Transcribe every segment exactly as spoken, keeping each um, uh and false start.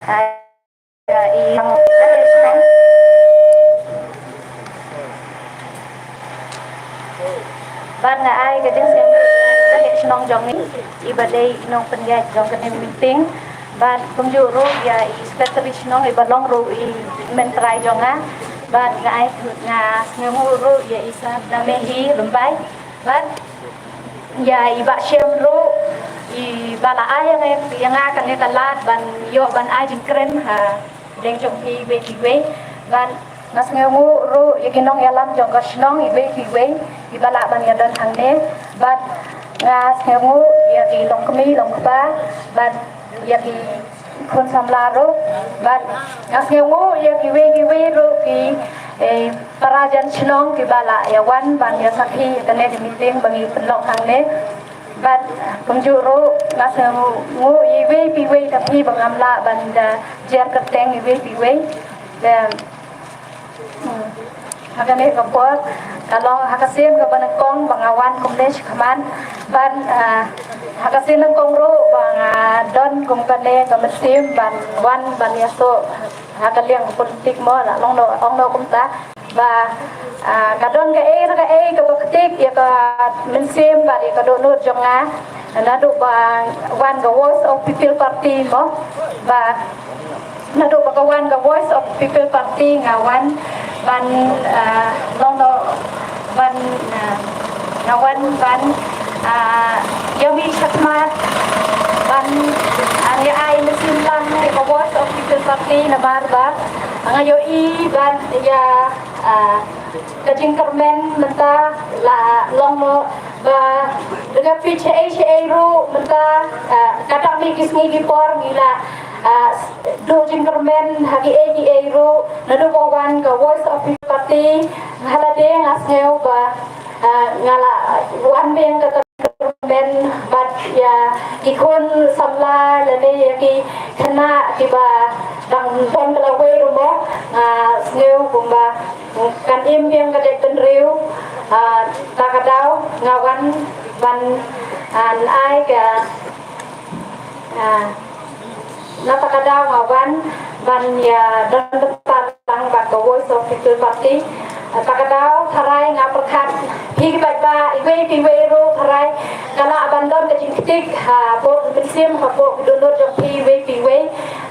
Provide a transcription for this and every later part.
Ai, ya, i, bad nga ai ka jingsngew ka heh shnong jong ngi, i ba dei i nongpynïaid jong kane ka meeting. Bad kumjuh ruh ïa i secretary shnong i ba long ruh i hynmen trai jong nga. Bad nga ai, nga sngewnguh ruh ïa i Sir Namehi Rymbai. Bad ïa i Bah Shem ruh, i ba la ai ïa nga, ïa nga kane ka lad ban ïoh ban ai jingkren ha pdeng jong phi iwei pa iwei. Bad nga sngewnguh ruh ïa ki nongïalam jong ka shnong iwei pa iwei i ba lah ban ïadon hangne. Bad nga sngewnguh ïa ki longkmie longkpa bad ïa ki khun samla ruh. Bad nga sngewnguh ïa kiwei kiwei ruh ki, eh, para jan shnong ki ba la ïa wan ban ïa sakhi ïa kane ka meeting ba ngi pynlong hangne. Bad kumjuh ruh nga sngewnguh ïa iwei pa iwei na phi ba ngam lah ban da jer kyrteng iwei pa iwei. Te Hmm. Ha kane ka por ka long ha ka sien kaba nyngkong ba nga wan kumne shakhmat. Ban, ah, ha ka sien nyngkong ruh ba nga don kum kane ka mynsiem ban wan ban ïasoh ha ka liang ka politik mo, la long noh, ong noh kumta. Ba, ah, ka don kaei re kaei kaba ktik ïa ka mynsiem bad ïa ka dohnud jong nga. Naduh ba wan ka Voice of People Party mo, ba naduh ba ka wan ka Voice of People Party nga wan ban, ah, long noh ban, ah, nga wan ban, ah, ïa mih shakhmat ban, ah, ïa ai mynsiem lang ïa ka Voice of People Party namar ba nga ïohi ban ïa, ah, ka jingkyrmen mynta la long noh ba da ka phi shaei shaei ruh mynta, ah, kata mih ki sngi ki por ngi la, ah, duh jingkyrmen ha kiei kiei ruh naduh ba wan ka Voice of People Party. Nga la dei nga sngew ba, ah, nga la wan biang kata kyrmen bad ïa ki khun samla lane ïa ki khynnah kiba dang don ka lawei ruh mo, nga sngew kumba kan im biang ka jaitbynriew. Ah, ta ka daw nga wan ban, ah, ai ka, ah, na ta ka daw nga wan ban ïa don bynta lang bad ka Voice of People Party. Ah, ta ka daw tharai nga pyrkhat phi ki paidbah iwei pa iwei ruh tharai ka lah ban don ka jingktik hapoh mynsiem hapoh ki dohnud jong phi iwei pa iwei.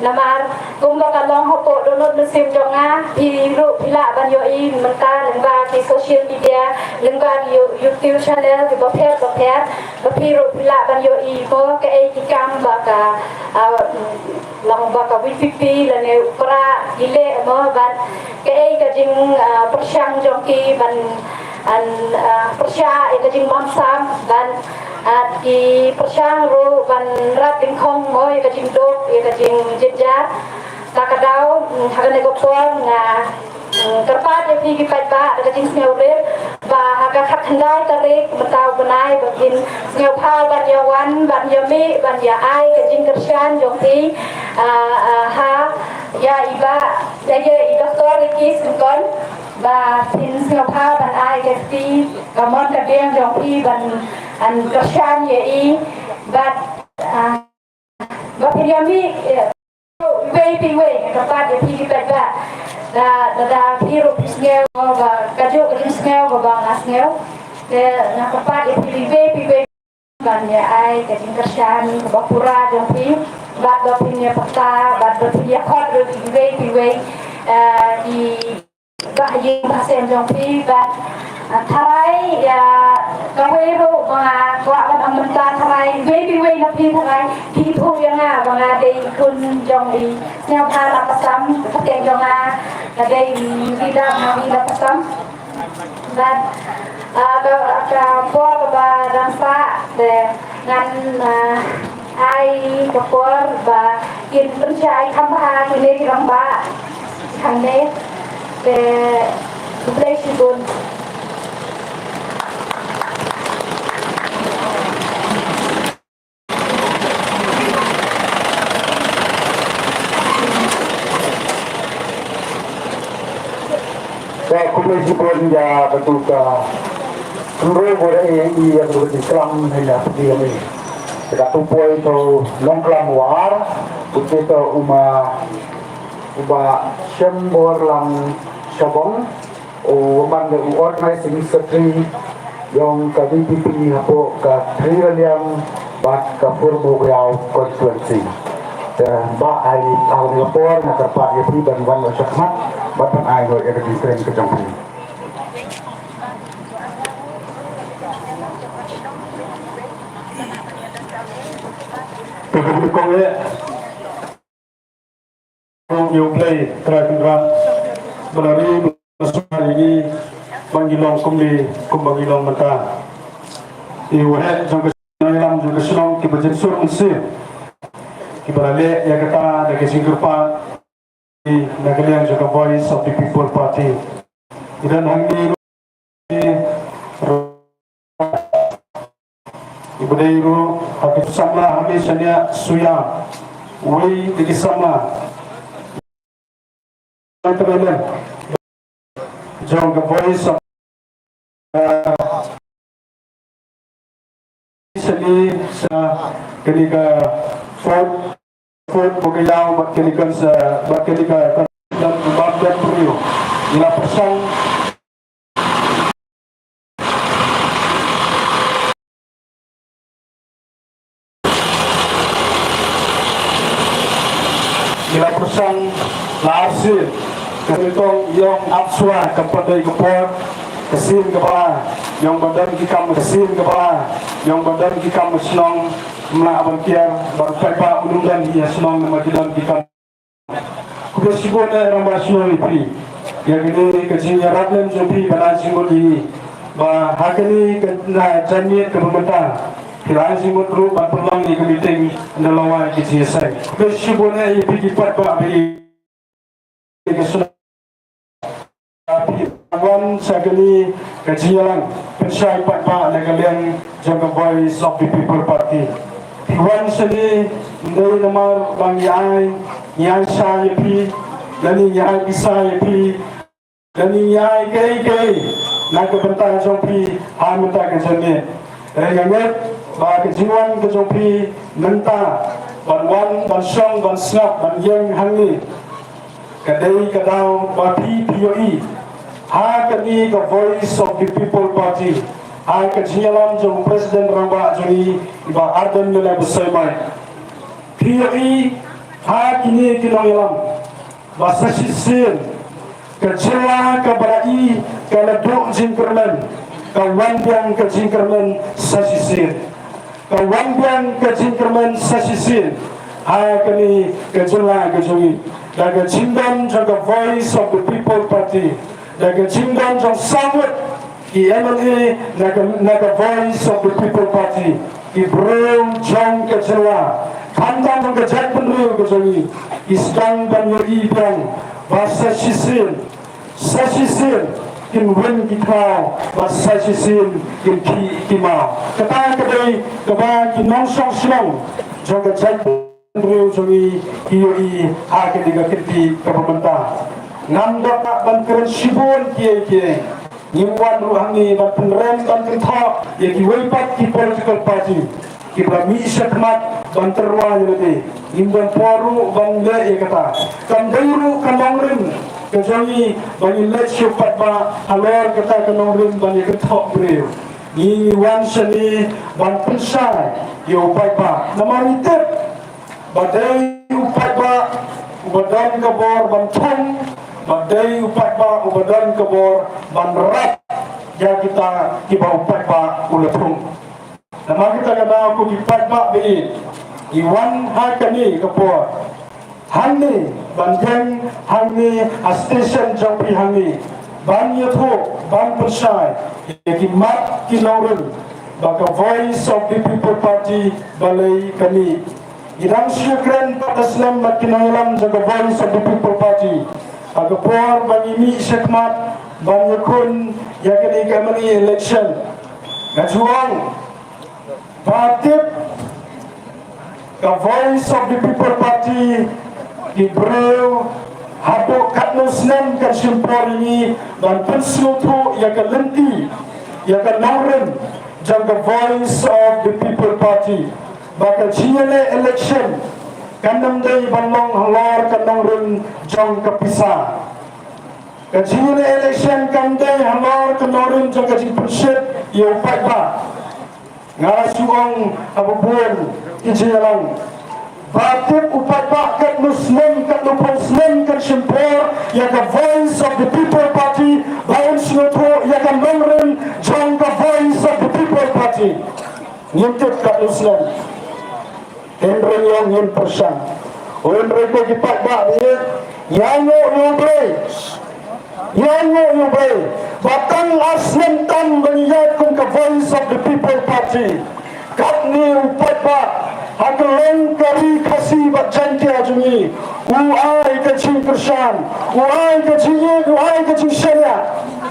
Namar kumba ka long hapoh dohnud mynsiem jong nga, phi ruh phi lah ban ïohi mynta lyngba ki social media, lyngba ki You-, YouTube channel kiba pher ba pher, ba phi ruh phi lah ban ïohi mo kaei ki kam ba ka, ah, long ba ka V P P lane u Prah ki leh mo bad kaei ka jing, ah, pyrshang jong ki ban, an, ah, pyrshah ïa ka jingbamsap bad, ah, ki pyrshang ruh ban rat dyngkhong mo ïa ka jingduk ïa ka jingjynjar. Ta ka daw, mm, ha kane ka por nga, mm, kyrpad ïa phi ki paidbah da ka jingsngewrit ba ha ka khatkhyndai tarik mynta u bnai ba phin sngewbha ban ïa wan ban ïa mih ban ïa ai ka jingkyrshan jong phi, ah, ah, ha ïa i Bah, ïa i Doktor Ricky Syngkon ba phin sngewbha ban ai ka kti ka mon ka diang jong phi ban, an, kyrshan ïa i bad, ah, ba phin ïa mih, eh, iwei pa iwei, nga kyrpad ïa phi ki paidbah. Da, da, da phi ruh phi sngew ba kajuh ka jingsngew kaba nga sngew. Te nga kyrpad ïa phi iwei pa iwei ban ïa ai ka jingkyrshan kaba pura jong phi. Bad ba phin ïa pyrta, bad ba phin ïa khot ruh iwei pa iwei, eh, i Bah Ïing Bah Sem jong phi bad, ah, tharai ïa kawei ruh ba nga kwah ban ong mynta tharai iwei pa iwei na phi tharai phi ithuh ïa nga ba nga dei i khun jong i Sniawbha Lapasam, ka kyrteng jong nga ka dei i Rida Mari Lapasam. Bad, ah, ka, ka por kaba dang sah te ngan, ah, ai ka por ba kin pynshai kham bha kine ki rangbah hangne. Te khublei shibun. Te khublei shibun ïa katu ka kynroh ba la ïoh ïa katu ka jingklam ha ïa phi ïa me. Te katu poi to Nongklam War. Uto u ma u Bah Shemborlang Shabong, u man u organizing secretary yong ka V P P hapoh ka Three Raliang bad ka Purbo Riau constituency. Te ba ai au ni por na ka pat ya pi ban wan lo shakmat bad ban ai lo ya ka jingkren ka jong phi. Te ka kong ya Ïa U Blei Trai Kynrad ba la ri ba la sumar ïa ngi ba ngi long kumne kumba ngi long mynta. Ïa u heh jong ka shnong, ïalam jong ka shnong kiba jin sur mynsiem kiba la leh ïa kata da ka jingkyrpad na ka liang jong ka Voice of the People Party. Ngi don hangne ruh, iba dei ruh ha ki samla hangne shane Suiam. Wei da ki samla jong ka Voice of, uh, shane sa kane ka Fort Fort Bogayau bad kane ka sa bad kane ka bad bad briew. Ngi la pyrshang, ngi la pyrshang la arsien ka nyngkong ïong ap shuwa kam pat dei ka por ka sien kaba ïong ba don ki kam ka sien kaba ïong ba don ki kam shnong. Mla ban kiar ba paidbah u nongdon ïa shnong namar ki don ki kam. Khublei shibun eh rangbah shnong ïa phi. Ïa kane ka jingïarap lem jong phi ba la jingmut ïa ngi ba ha kane ka na janmiet kaba mynta phi la jingmut ruh ban pynlong ïa ka meeting na lawa ïa ka jingïaseng. Khublei shibun eh ïa phi ki paidbah ba ïa ka shnong. Phi wan sha kane ka jingïalang pynshai paidbah na ka liang jong ka Voice of the People Party. Phi wan shane ym dei namar ba ngi ai ngi ai sha ïa phi lane ngi ai pisa ïa phi lane ngi ai kaei kaei na ka bynta jong phi ha mynta ka janmiet. Hynrei nga ngeit ba ka jingwan ka jong phi mynta ban wan ban shong ban sngap ban ïeng hangne ka dei ka daw ba phi phi ïohi ha kane ka Voice of the People Party ha ka jingïalam jong u President rangbah jong ngi i Bah Ardent Miller Basaiawmoit. Phi ïohi ha kine ki nongïalam ba sa shisien ka jylla kaba la i ka la duh jingkyrmen ka wan biang ka jingkyrmen sa shisien. Ka wan biang ka jingkyrmen sa shisien ha kane ka jylla ka jong ngi da ka jingdon jong ka Voice of the People Party, da ka jingdon jong saw ngut ki M L A na ka na ka Voice of the People Party, ki briew jong ka jylla khamtam jong ka jaitbynriew ka jong ngi ki sdang ban ïohi biang ba sa shisien sa shisien kin win ki thaw bad sa shisien kin khih ki maw. Kata ka dei kaba ki nongshong shnong jong ka jaitbynriew jong ngi ki ïohi ha kane ka kynti kaba mynta. Ngam donkam ban kren shibun kiei kiei. Ngim wan ruh hangne ban pynrem ban kynthoh ïa kiwei pat ki political party kiba la mih shakhmat ban tyrwa ïa lade. Ngim don por ruh ban leh ïa kata. Kam dei ruh ka nongrim ka jong ngi ba ngin leit sha u paidbah halor kata ka nongrim ban ïa kynthoh briew. Ngi ngi wan shane ban pynshai ïa u paidbah namar ngi tip ba dei u paidbah uba don ka bor ban thung, ba dei u paidbah uba don ka bor ban rat ïa kita kiba u paidbah u la thung. Namar kata ka daw ko ki paidbah ba ïeit, ngi wan ha kane ka por hangne ban ïeng hangne ha station jong phi hangne ban ïathuh ban pynshai ïa ki mat ki nongrim ba ka Voice of the People Party balei ka mih. Ngi dang shu kren pat da slem bad ki nongïalam jong ka Voice of the People Party ha ka por ba ngi mih shakhmat ban ïakhun ïa kane ka M L A election. Nga ju ong ba tip ka Voice of the People Party ki briew haduh katno snem kan shim por ïa ngi ban pynsngewthuh ïa ka lynti ïa ka nongrim jong ka Voice of the People Party. Ba ka jingïaleh election Kan ym dei ban long halor ka nongrim jong ka pisa. Ka jingïaleh election kam dei halor ka nongrim jong ka jingpynshit ïa u paidbah. Nga la shu ong ha bun ki jingïalang ba tip u paidbah katno snem, katno phew snem kan shim por ïa ka Voice of the People Party, ba un sngewthuh ïa ka nongrim jong ka Voice of the People Party. Ngim tip katno snem. Hynrei ïa ngin pyrshang. Hynrei ko ki paidbah, ïa ngi ïa u Blei, ïa ngi ïa u Blei ba tang ar snem tam ban ïaid kum ka Voice of the People Party. Katne u paidbah ha ka long ka ri Khasi bad Jaiñtia jong ngi u ai ka jingkyrshan, u ai ka jingïeit, u ai ka jingshaniah.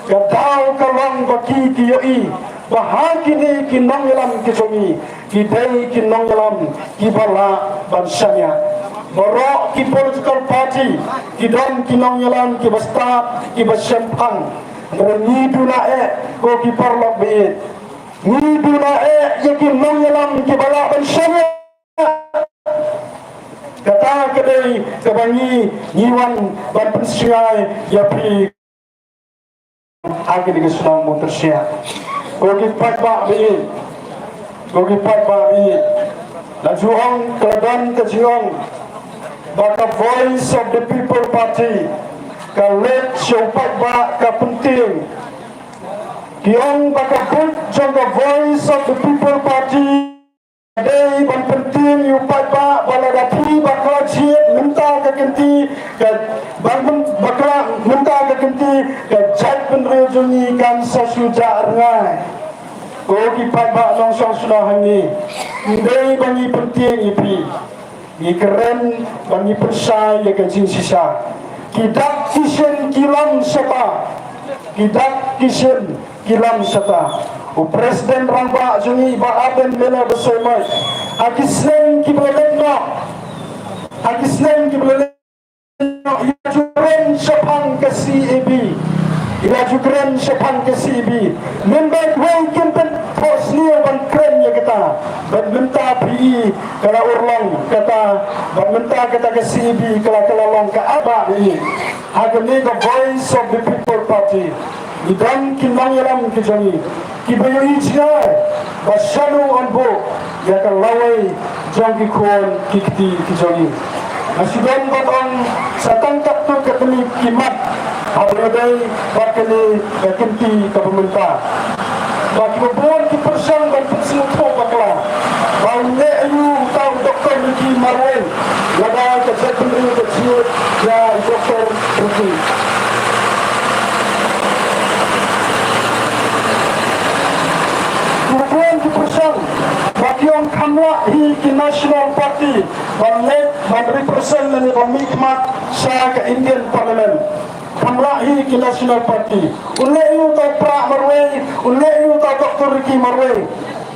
Ka daw ka long ba ki ki ïohi ba ha kine ki nongïalam ki jong ngi ki dei ki nongïalam kiba lah ban shaniah. Baroh ki political party ki don ki nongïalam kiba stad, kiba shemphang. Hynrei ngi duna eh, ko ki paralok ba ïeit, ngi duna eh ïa ki nongïalam kiba lah ban shaniah. Kata ka dei kaba ngi, ngi wan ban pynsngew ïa phi. Ha kine ki shnong Montyrshah. Ko ki paidbah ba ïeit, ko ki paidbah ba ïeit, la ju ong, ka la don ka jingong ba ka Voice of the People Party ka leit sha u paidbah, ka pyntieng. Ki ong ba ka buit jong ka Voice of the People Party dei ban pyntieng ïa u paidbah ba lada phi bakla jied mynta ka kynti, ka, ban pyn-, bakla mynta ka kynti, ka jaitbynriew jong ngi kan sa shu jah rngai. Ko ki paidbah nongshong shnong hangne, ym dei ba ngi pyntieng ïa phi. Ngi kren ba ngi pynshai ïa ka jingshisha. Ki dak ki shin ki lam shata. Ki dak ki shin ki lam shata. U President Rangbah jong ngi Bah Ardent Miller Basaiawmoit, ha ki snem kiba la leit noh, ha ki snem kiba la leit noh, i la ju kren shaphang ka C A B. I la ju kren shaphang ka C A B. Mynta wei kim pynphohsniew ban kren ïa kata. Bad mynta phi i ka la urlong kata. Bad mynta kata ka C A B ka la, ka la long ka aba ni. Ha kane ka Voice of the People Party, ngi don ki nongïalam ki jong ngi kiba ïohi jngai ba shano yn buh ïa ka lawei jong ki khun ki kti ki jong ngi. Nga shu don ban ong sa tang katto katne ki mat haba ïadei bad kane ka kynti kaba mynta. Ba kiba bun ki pyrshang ban pynsngewthuh bakla ba u leh aïu uta u Doktor Ricky Marwein, lada ka jaitbynriew ka jied ïa u Doktor Ricky. Kiba bun ki pyrshang ba ki ong kham lah hi ki National Party ban leit ban represent lane ban mihkhmat sha ka Indian Parliament. Kham lah hi ki National Party. U leh aïu uta u Prah Marwei, u leh aïu uta u Doktor Ricky Marwei.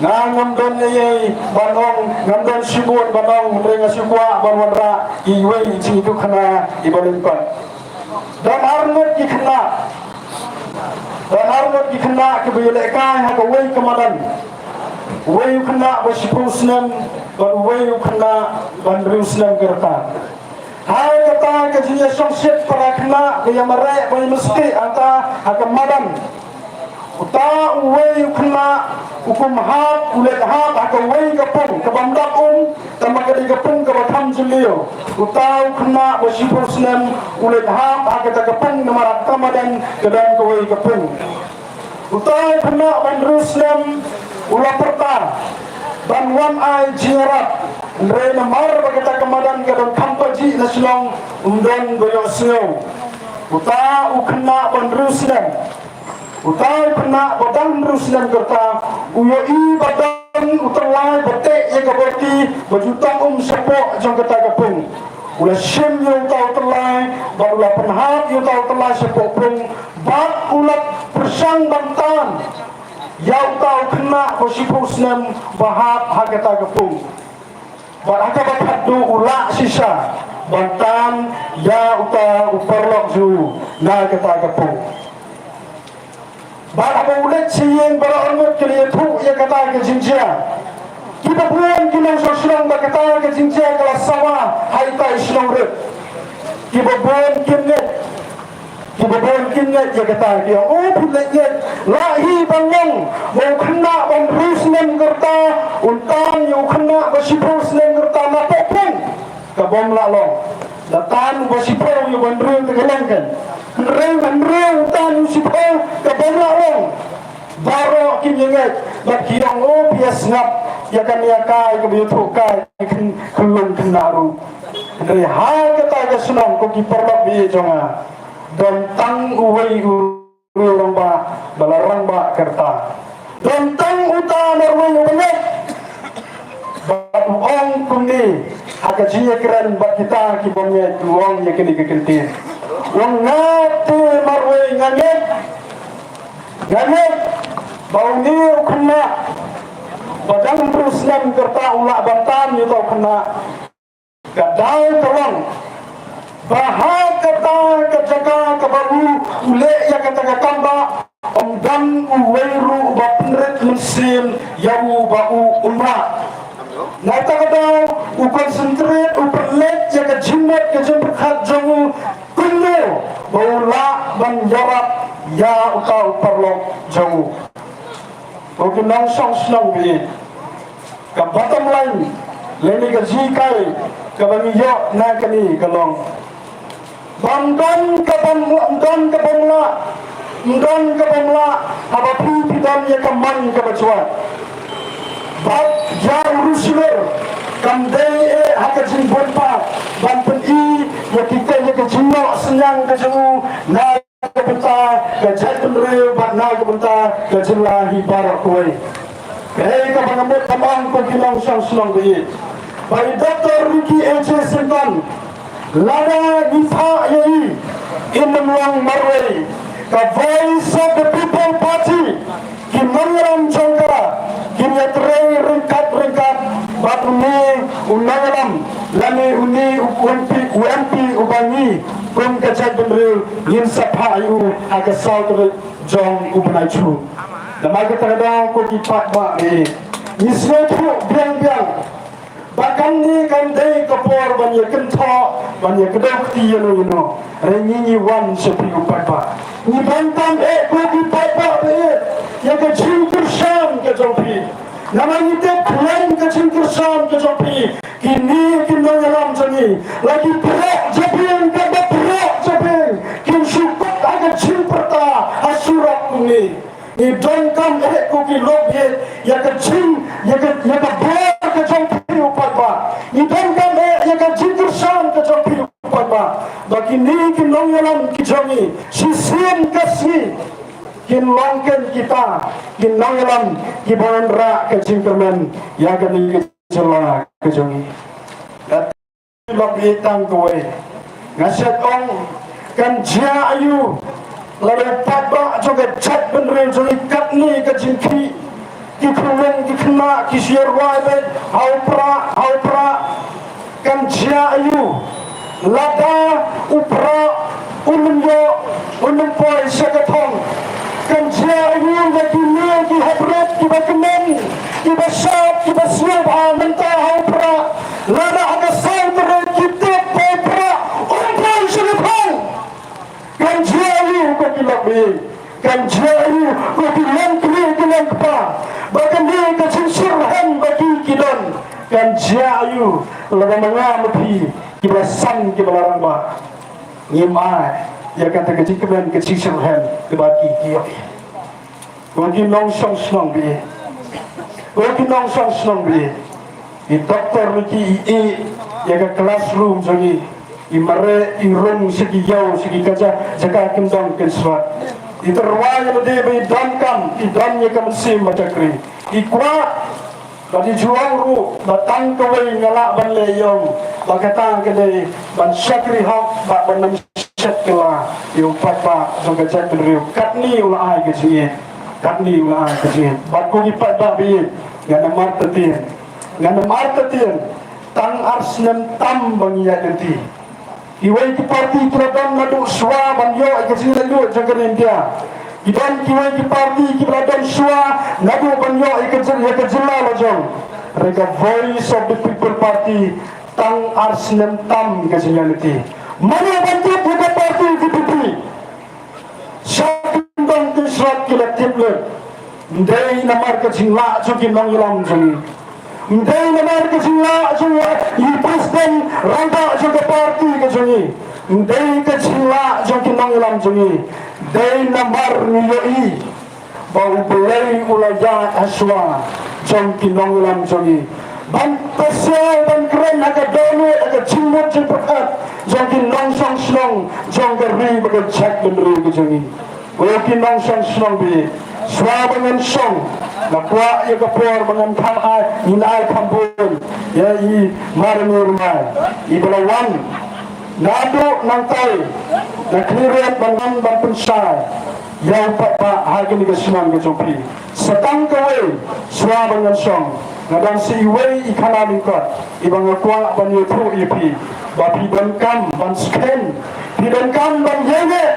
Nga ngam don ei ei ban ong, ngam don shibun ban ong, hynrei nga shu kwah ban wanrah iwei i jingïathuhkhana iba lyngkot. Don arngut ki khynnah, don arngut ki khynnah kiba ïalehkai ha kawei ka madan. Uwei u khynnah ba shiphew snem bad uwei u khynnah ba hynriew snem ka rta. Ha kata ka jingïashongshit para khynnah ba ïamareh ba ïamystead hangta ha ka madan, uta uwei u khynnah u kum hap, u leit hap ha kawei ka pung kaba ym dap um, tangba ka dei ka pung kaba kham jylliew. Uta u khynnah ba shiphew snem u leit hap ha kata ka pung namar ha ka madan ka don kawei ka pung. Uta u khynnah ba hynriew snem u la pyrta ban wan ai jingïarap, hynrei namar ba kata ka madan ka don kham pajih na shnong, um don ba ïohsngew. Uta u khynnah ba hynriew snem, uta u khynnah ba dang hynriew snem ka rta, u ïohi ba don u tyllai ba teh ïa ka borti ba ju tang um shapoh jong kata ka pung. U la shim ïa uta u tyllai bad u la pynhap ïa uta u tyllai shapoh pung, bad u la pyrshang ban tan ïa uta u khynnah ba shiphew snem ba hap ha kata ka pung. Bad ha kaba khatduh u lah shisha ban tan ïa uta u paralok jong u na kata ka pung. Bad haba u leit sha ïing, baroh arngut ki la ïathuh ïa kata ka jingjia. Kiba bun ki nongshong shnong ba kata ka jingjia ka la sawa ha ita i shnong ruh. Kiba bun kim ngeit. Kiba bun kim ngeit ïa kata, ki ong, "O, phi leh ngeit, lah hi ban long ba u khynnah ba hynriew snem ka rta un tan ïa u khynnah ba shiphew snem ka rta, na pok pung." Ka bym lah long. Da tan ba shiphew ïa ba hynriew te ka long kan. Hynriew, hynriew u tan ïa u shiphew, ka bym lah long. Baroh kim ïa ngeit, bad ki ong, "O, phi ïa sngap ïa kane ïa kai kaba ïathuh kai khyn-, khyllung khynnah ruh." Hynrei ha kata ka shnong, ko ki paralok ba ïeit jong nga, don tang uwei u rangbah ba la rangbah ka rta. Don tang uta marwei uba ngeit. Bad u ong kumne ha ka jingïakren bad kita ki bym ngeit, u ong ïa kane ka kyntien. U ong, "Nga te marwei nga ngeit. Nga ngeit ba une u khynnah ba dang hynriew snem ka rta u lah ban tan ïa uta u khynnah. Ka daw ka long ba ha kata ka jaka kaba u, u leh ïa kata ka kam ba, ym don uwei ruh uba pynrit mynsiem ïa u ba u um rah. Na kata ka daw u concentrate, u pynleit ïa ka jingmut ka jingpyrkhat jong u kumno ba u lah ban ïarap ïa uta u paralok jong u." Ko ki nongshong shnong ba ïeit, ka bottom line lane ka jinghikai kaba ngi ïoh na kane ka long ba ym don ka bym, ym don ka bym lah, ym don ka bym lah haba phi, phi don ïa ka mon kaba jwat. Bad ïa u riewshlur kam dei eh ha ka jingbun pat ban pyni ïa kita, ïa ka jingnoh synñiang ka jong u na ka bynta ka jaitbynriew bad na ka bynta ka jylla hi baroh kawei. Kaei kaba nga mut ban ong, ko ki nongshong shnong ba ïeit, ba i Doctor Ricky A J Syngkon, lada ngi phah ïa i, in ym long marwei. Ka Voice of the People Party, ki nongïalam jong ka kin ïatrei ryngkat ryngkat bad une u nongïalam lane une u M P, u M P uba ngi kum ka jaitbynriew ngin sa phah ïa u ha ka saw tarik jong u bnai Jun. Namar kata ka daw, ko ki paidbah, ngi sngewthuh biang biang ba kane kam dei ka por ban ïa kynthoh, ban ïa kdew kti ïano ïano. Hynrei ngi, ngi wan sha phi, ko paidbah. Ngi donkam eh, ko ki paidbah ba ïeit, ïa ka jingkyrshan ka jong phi. Namar ngi tip khlem ka jingkyrshan ka jong phi, kine ki nongïalam jong ngi, la ki proh jabieng, katba proh jabieng, kin shu kut ha ka jingpyrta ha surok kumne. Ngi donkam eh, ko ki lok ïeit, ïa ka jing, ïa ka, ïa ka bor ka jong phi, ko paidbah. Ngi donkam eh ïa ka jingkyrshan ka jong phi, ko paidbah, ba kine ki nongïalam ki jong ngi shisien ka sngi kin long ken kita ki nongïalam kiba wanrah ka jingkyrmen ïa kane ka jylla ka jong ngi. Lok ïa tang kawei, nga shet ong, kan jia aïu lada u paidbah jong ka jaitbynriew jong ngi katne ka jingkhih, ki khynnah ki khynnah ki shu ïarwai beit ha u Prah, ha u Prah. Kan jia aïu lada u Prah un ym ïoh, un ym poi sha ka thong? Kan jia aïu ïa kine ki hapdeng kiba kmen, kiba shad, kiba sngewbha mynta ha u Prah, lada ha ka saw tarik ki tip ba u Prah um poi sha ka thong? Kan jia aïu, ko ki lok baieit? Kan jia aïu, ko ki longkmie ki longkpa, ba kane ka jingshitrhem ba ki, ki don? Kan jia aïu lada ma nga ma phi kiba la san, kiba la rangbah, ngim ai ïa kata ka jingkmen ka jingshitrhem kaba ki, ki ïoh? Ko ki nongshong shnong baieit, ko ki nongshong shnong baieit, i doktor Ricky i ïeh ïa ka classroom jong ngi, i mareh, i rung sha ki ïew, sha ki jaka, jaka kyndong kynswat. I tyrwa ïa lade ba i donkam, i don ïa ka mynsiem ba shakri. I kwah bad i ju ong ruh ba tang kawei nga lah ban leh, i ong, ba kata ka dei ban shakri hok bad ban ym shet kylla ïa u paidbah jong ka jaitbynriew. Katne u la ai ka jingïeit, katne u la ai ka jingïeit. Bad ko ki paidbah baieit, ngan ym artatien, ngan ym artatien, tang ar snem tam ba ngi ïaid lynti. Kiwei ki party ki la don naduh shuwa ban ïoh ïa ka jinglaitluid jong ka ri India. Ki don kiwei ki party kiba la don shuwa naduh ban ïoh ïa ka jyl-, ïa ka jylla la jong. Re ka Voice of the People Party tang ar snem tam ka jingïaid lynti. Mano ban tip ïa ka party V P P? Sha kyndong ki shrok ki la tip lut. Ym dei namar ka jinglah jong ki nongïalam jong ngi. Ym dei namar ka jinglah jong i president rangbah jong ka party ka jong ngi. Ym dei ka jinglah jong ki nongïalam jong ngi. Dei namar ngi ïohi ba U Blei u la ïaid ha shuwa jong ki nongïalam jong ngi, ban pasiaw ban kren ha ka dohnud ha ka jingmut jingpyrkhat jong ki nongshong shnong jong ka ri bad ka jaitbynriew ka jong ngi. Ko ki nongshong shnong, bad shuwa ba ngan shong, nga kwah ïa ka por ba ngan kham ai, ngin ai kham bun ïa i Marngur Mai, i ba la wan naduh nangtai na Khliehriat ban wan ban pynshai ïa u paidbah ha kane ka shnong ka jong phi. Sa tang kawei, shuwa ba ngan shong, nga don sa iwei i khana lyngkot i ba nga kwah ban ïathuh ïa phi, ba phi donkam ban skhem, phi donkam ban ïaineh.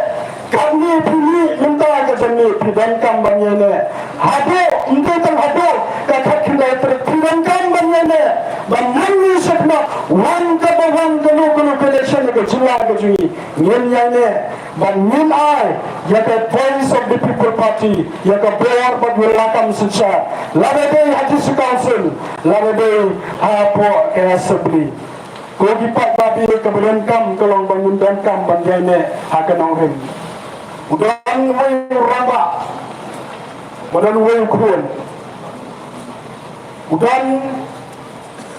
Katne phi mih mynta ka janmiet, phi donkam ban ïaineh. Haduh, ym dei tang haduh ka khatkhyndai tarik, phi donkam ban ïaineh. Ban nang ïa shaknat, wan kaba wan, kano kano ka election ka jylla ka jong ngi, ngin ïaineh ban ngin ai ïa ka Voice of the People Party ïa ka bor bad ïa la kam synshar, lada dei ha District Council, lada dei hapoh ka Assembly. Ko ki paidbah, kaba donkam ka long ba ngin donkam ban ïaineh ha ka nongrim. U don uwei u rangbah, u don uwei u khun, u don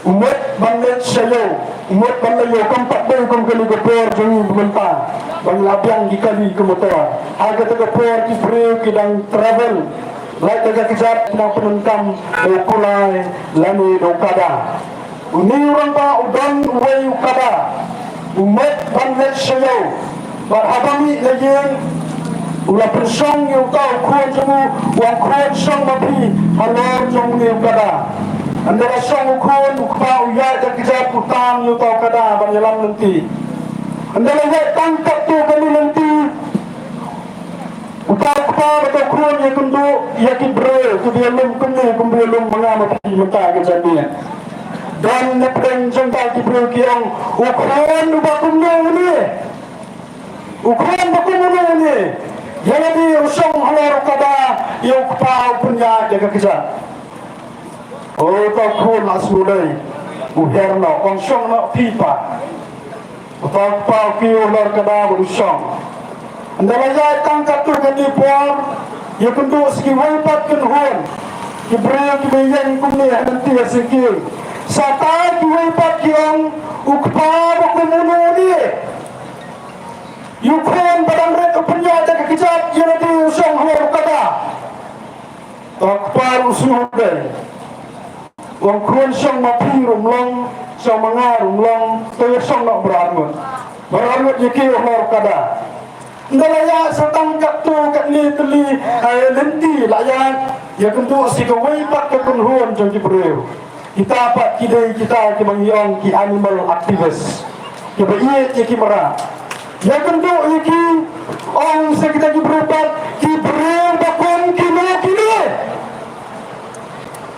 u mut ban leit sha ïew, u mut ban leit ïew, kam pat dei kum kane ka por jong ngi mynta ba ngi la biang ki kali ki motor. Ha kata ka por ki briew ki dang travel, lait da ka kjat, ki dang pyndonkam da u kulai lane da u kada. Une u rangbah u don uwei u kada, u mut ban leit sha ïew. Bad haba mih na ïing, u la pynshong ïa uta u khun jong u, u ong, "Khun, shong ma phi halor jong une u kada." Ynda la shong u khun, u kpa u ïaid da kjat, u tam ïa uta u kada ban ïalam lynti. Ynda la ïaid tang katto katne lynti, uta u kpa bad u khun ïakynduh ïa ki briew kiba ïalum kumne, kumba ïalum ma nga ma phi mynta ka janmiet. Don na pdeng jong uta ki briew ki ong, "U khun uba kumno une? U khun uba kumno une? Ïa lade u shong halor u kada, ïa u kpa u pynïaid da ka kjat." Uta u khun la sngewdei, u her noh, u ong, "Shong noh phi pa." Uta u kpa u kiew halor u kada bad u shong. Ynda la ïaid tang katto katne por, ïakynduh sa kiwei pat kynhun ki briew kiba ïeng kumne ha lynti ha syngkien. Sa kiwei pat ki ong, "U kpa uba kumno une? Ïa u khun ba dang rit u pynïaid da ka kjat, ïa lade u shong halor u kada." Uta u kpa u sngewdei, u ong, "Khun, shong ma phi ruh ym long, shong ma nga ruh ym long, to ïa shong noh baroh arngut." Baroh arngut ïa kiew halor u kada. Ynda la ïaid sa tang katto katne tylli, eh, lynti la ïaid, ïakynduh sa kawei pat ka kynhun jong ki briew. Kita pat ki dei kita kiba ngi ong ki animal activist, kiba ïeit ïa ki mrad. Ïakynduh ïa ki, ong sa kita ki briew pat, "Ki briew ba kum kine kine,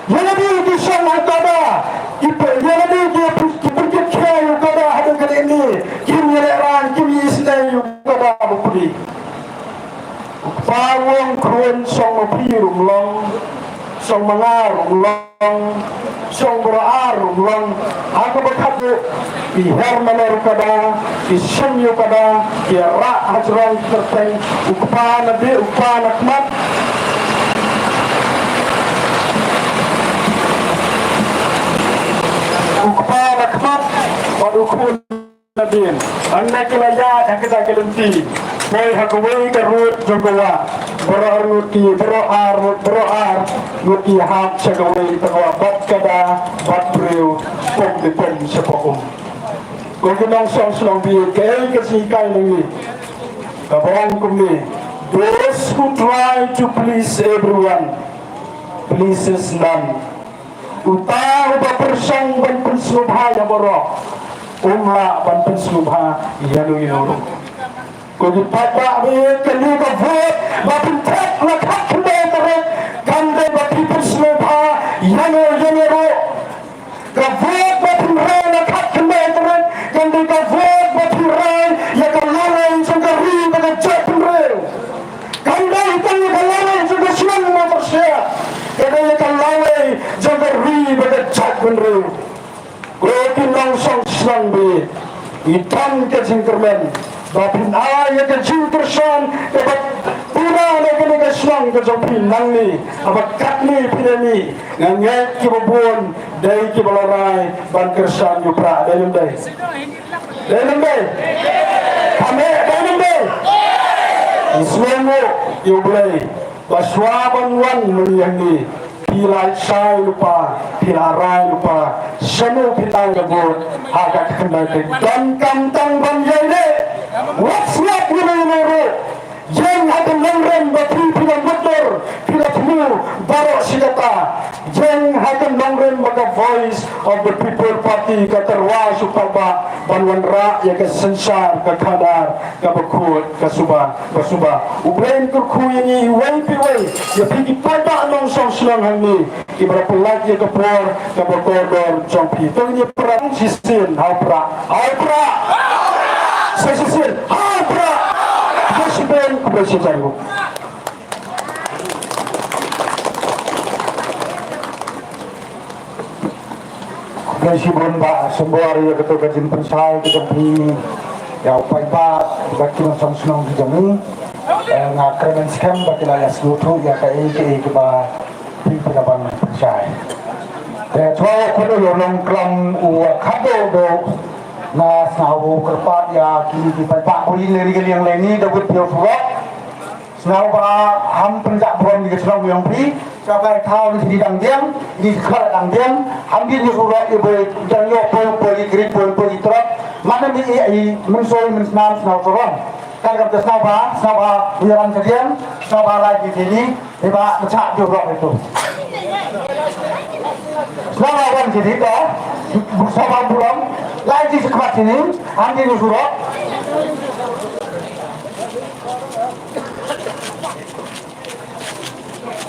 ïa lade ki shong ha u kada, ki pyn, ïa lade ki pyn, ki pynkit khia ïa u kada haduh katta ne, kim ïalehrain, kim isynei ïa u kada bapli." U kpa u ong, "Khun, shong ma phi ruh ym long, shong ma nga ruh ym long, shong baroh ar ruh ym long." Ha kaba khatduh ki her na lor u kada, ki shim ïa u kada, ki rah hajrong ki kyrteng, u kpa na beh, u kpa na khmat, u kpa na khmat bad u khun na beh. Ynda ki la ïaid ha kata ka lynti, poi ha kawei ka rud jong ka wah, baroh ar ngut ki, baroh ar, baroh ar ngut ki hap sha kawei ka wah bad kada bad briew, pom ne pom shapoh um. Ko ki nongshong shnong, bad kaei ka jinghikai na ngi? Kaba ong kumne, "Those who try to please everyone pleases none." Uta uba pyrshang ban pynsngewbha ïa baroh, um lah ban pynsngewbha ïa no ïa no ruh. Ko ki paidbah, ba ïa kane ka vote ba pynthep la khatkhyndai tarik, kam dei ba phi pynsngewbha ïa no ïa no ruh. Ngi don ka jingkyrmen ba phin ai ïa ka jingkyrshan kaba pura na kane ka shnong ka jong phi nangne, haba katne phi la mih. Nga ngeit kiba bun dei kiba la rai ban kyrshan ïa u Prah, dei ne ym dei? Dei ne ym dei? Kane dei ne ym dei? Ngi sngewthuh ïa U Blei ba shuwa ban wan mynne hangne, phi la shai lypa, phi la rai lypa shano phi la ïa vote ha ka khyndai tarik. Donkam tang ban ïaineh. Wat sngap ïa u ruh. Ïeng ha ka nongrim ba phi, phi la mutdur, phi la thmu baroh shi katta. Ïeng ha ka nongrim ba ka Voice of the People Party ka tyrwa sha u paidbah ban wanrah ïa ka synshar ka khadar kaba khuid, ka suba, ka suba. U Blei un kyrkhu ïa ngi iwei pa iwei, ïa phi ki paidbah nongshong shnong hangne kiba la pyllait ïa ka por kaba kordor jong phi. To ngin ïa pyrshang shisien ha u Prah. Ha u Prah. Sa shisien ha u Prah. Khublei shibun, khublei shihajar nguh. Khublei shibun Bah Sembor ïa kato ka jingpynshai ka jong phi ïa u paidbah bad ki nongshong shnong ki jong ngi. Eh, nga kyrmen skhem ba ki la ïa sngewthuh ïa kaei kaei kaba phi, phi la ban pynshai. Te shuwa u khot ïa u Nongklam u Khatduh Duh, nga sngewbha kyrpad ïa kine ki paidbah ba ïeng lehni ka liang lehni da wit phi ïa u surok. Sngewbha ham pynjah burom ïa ka shnong jong phi. Sngewbha thaw ïa ki dang dieng, ïa ki khar dang dieng. Ham dien ïa u surok ïa ba dang ïoh poi, poi ki krit, poi, poi ki trok. Mane ïa i mynsoi mynsnam sngewsarong. Kan kam te sngewbha, sngewbha ïa ran ka dieng, sngewbha lai ki kini. Ïa ba pynjah ïa u surok ïa tu. Sngewbha wan kini to. Sngewbha burom. Lai ki khmat kini. Ham dien ïa u surok.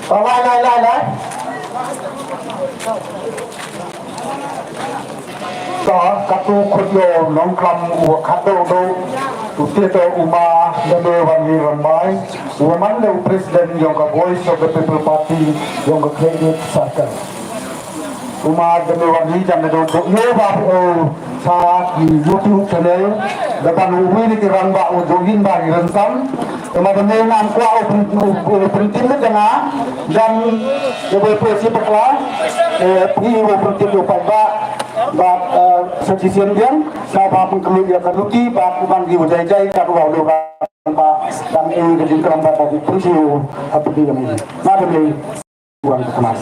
Lai, lai, lai, lai. Ka, katu khot ïa u Nongklam u Khatduh Duh, uta u Ma Damewangi Rymbai, u man u President jong ka Voice of the People Party jong ka Khliehriat Circle. U Ma Damewangi, jan da u duh ïa u ba u sa ki YouTube channel, da ban u wi ni ki rangbah u jong ngi ba ngi rynsan. Te ma da me ngan kwah u pyn-, u, u pyntim da nga, jan u ba u pynsim bakla, eh, phi u pyntim u paidbah, ba, eh, sa shisien biang, sa ba pynkhluit ïa ka luti, ba u ban ki u jai jai, ka u ba u rangbah, dan eh, ka jingkyrmen ba ki pynsim u, ha pyntim ïa ngi. Ma da me. Wan ka khmat.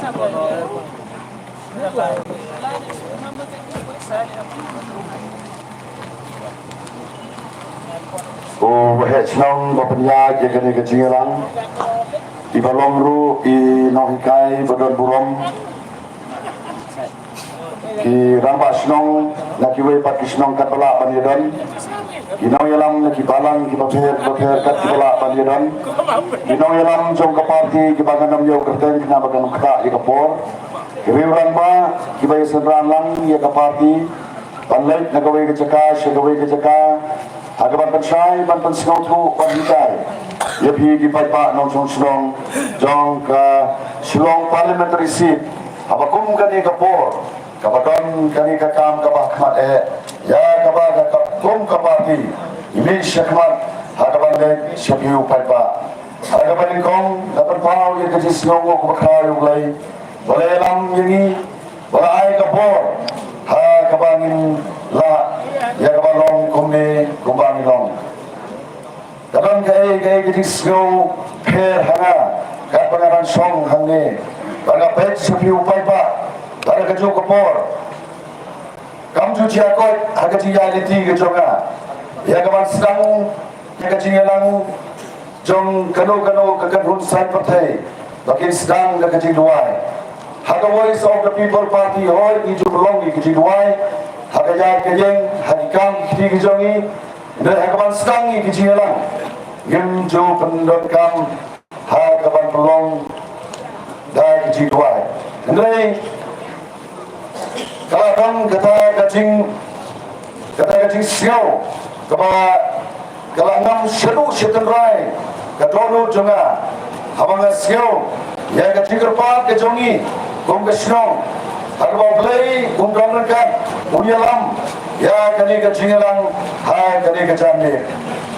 U waheh shnong ba pynïaid ïa kane ka jingïalang, i ba long ruh i nonghikai ba don burom, ki rangbah shnong na kiwei pat ki shnong katba lah ban ïadon. Ki nongïalam na ki balang kiba pher bapher kat kiba lah ban ïadon. Ki nongïalam jong ka party kiba ngan ym ïoh kyrteng khnang ba kan ym ktah ïa ka por. Ki riew rangbah kiba ïasynran lang ïa ka party ban leit na kawei ka jaka sha kawei ka jaka ha kaban pynshai ban pynsngewthuh ban hikai ïa phi ki paidbah nongshong shnong jong ka Shillong Parliamentary Seat. Haba kum kane ka por kaba don kane ka kam kaba ha khmat eh, ïa kaba ka, ka kum ka party i mih sha khmat ha kaban leit sha phi u paidbah. Ha kaba nyngkong nga pynpaw ïa ka jingsngewnguh kaba khraw ïa U Blei ba la ïalam ïa ngi, ba la ai ka bor ha kaba ngin lah ïa kaba long kumne kumba ngi long. Ka don kaei kaei ka jingsngew pher ha nga katba nga dang shong hangne, ba nga peit sha phi u paidbah ba ha kajuh ka por kam ju jia koit ha ka jingïaid lynti ka jong nga ïa kaban sdang ïa ka jingïalang jong kano kano ka kynhun saiñ pyrthei ba kin sdang da ka jingduwai. Ha ka Voice of the People Party hooid ngi ju pynlong ïa ka jingduwai ha ka ïaid ka ïeng, ha ki kam ki kti ka jong ngi. Hynrei ha kaban sdang ïa ka jingïalang ngim ju pyndonkam ha kaban pynlong da ka jingduwai. Hynrei ka la don kata ka jing, kata ka jingsngew kaba ka la ngam shaduh shatynrai ka dohnud jong nga haba nga sngew ïa ka jingkyrpad ka jong ngi kum ka shnong. Ha kaba U Blei un don ryngkat, un ïalam ïa kane ka jingïalang ha kane ka janmiet.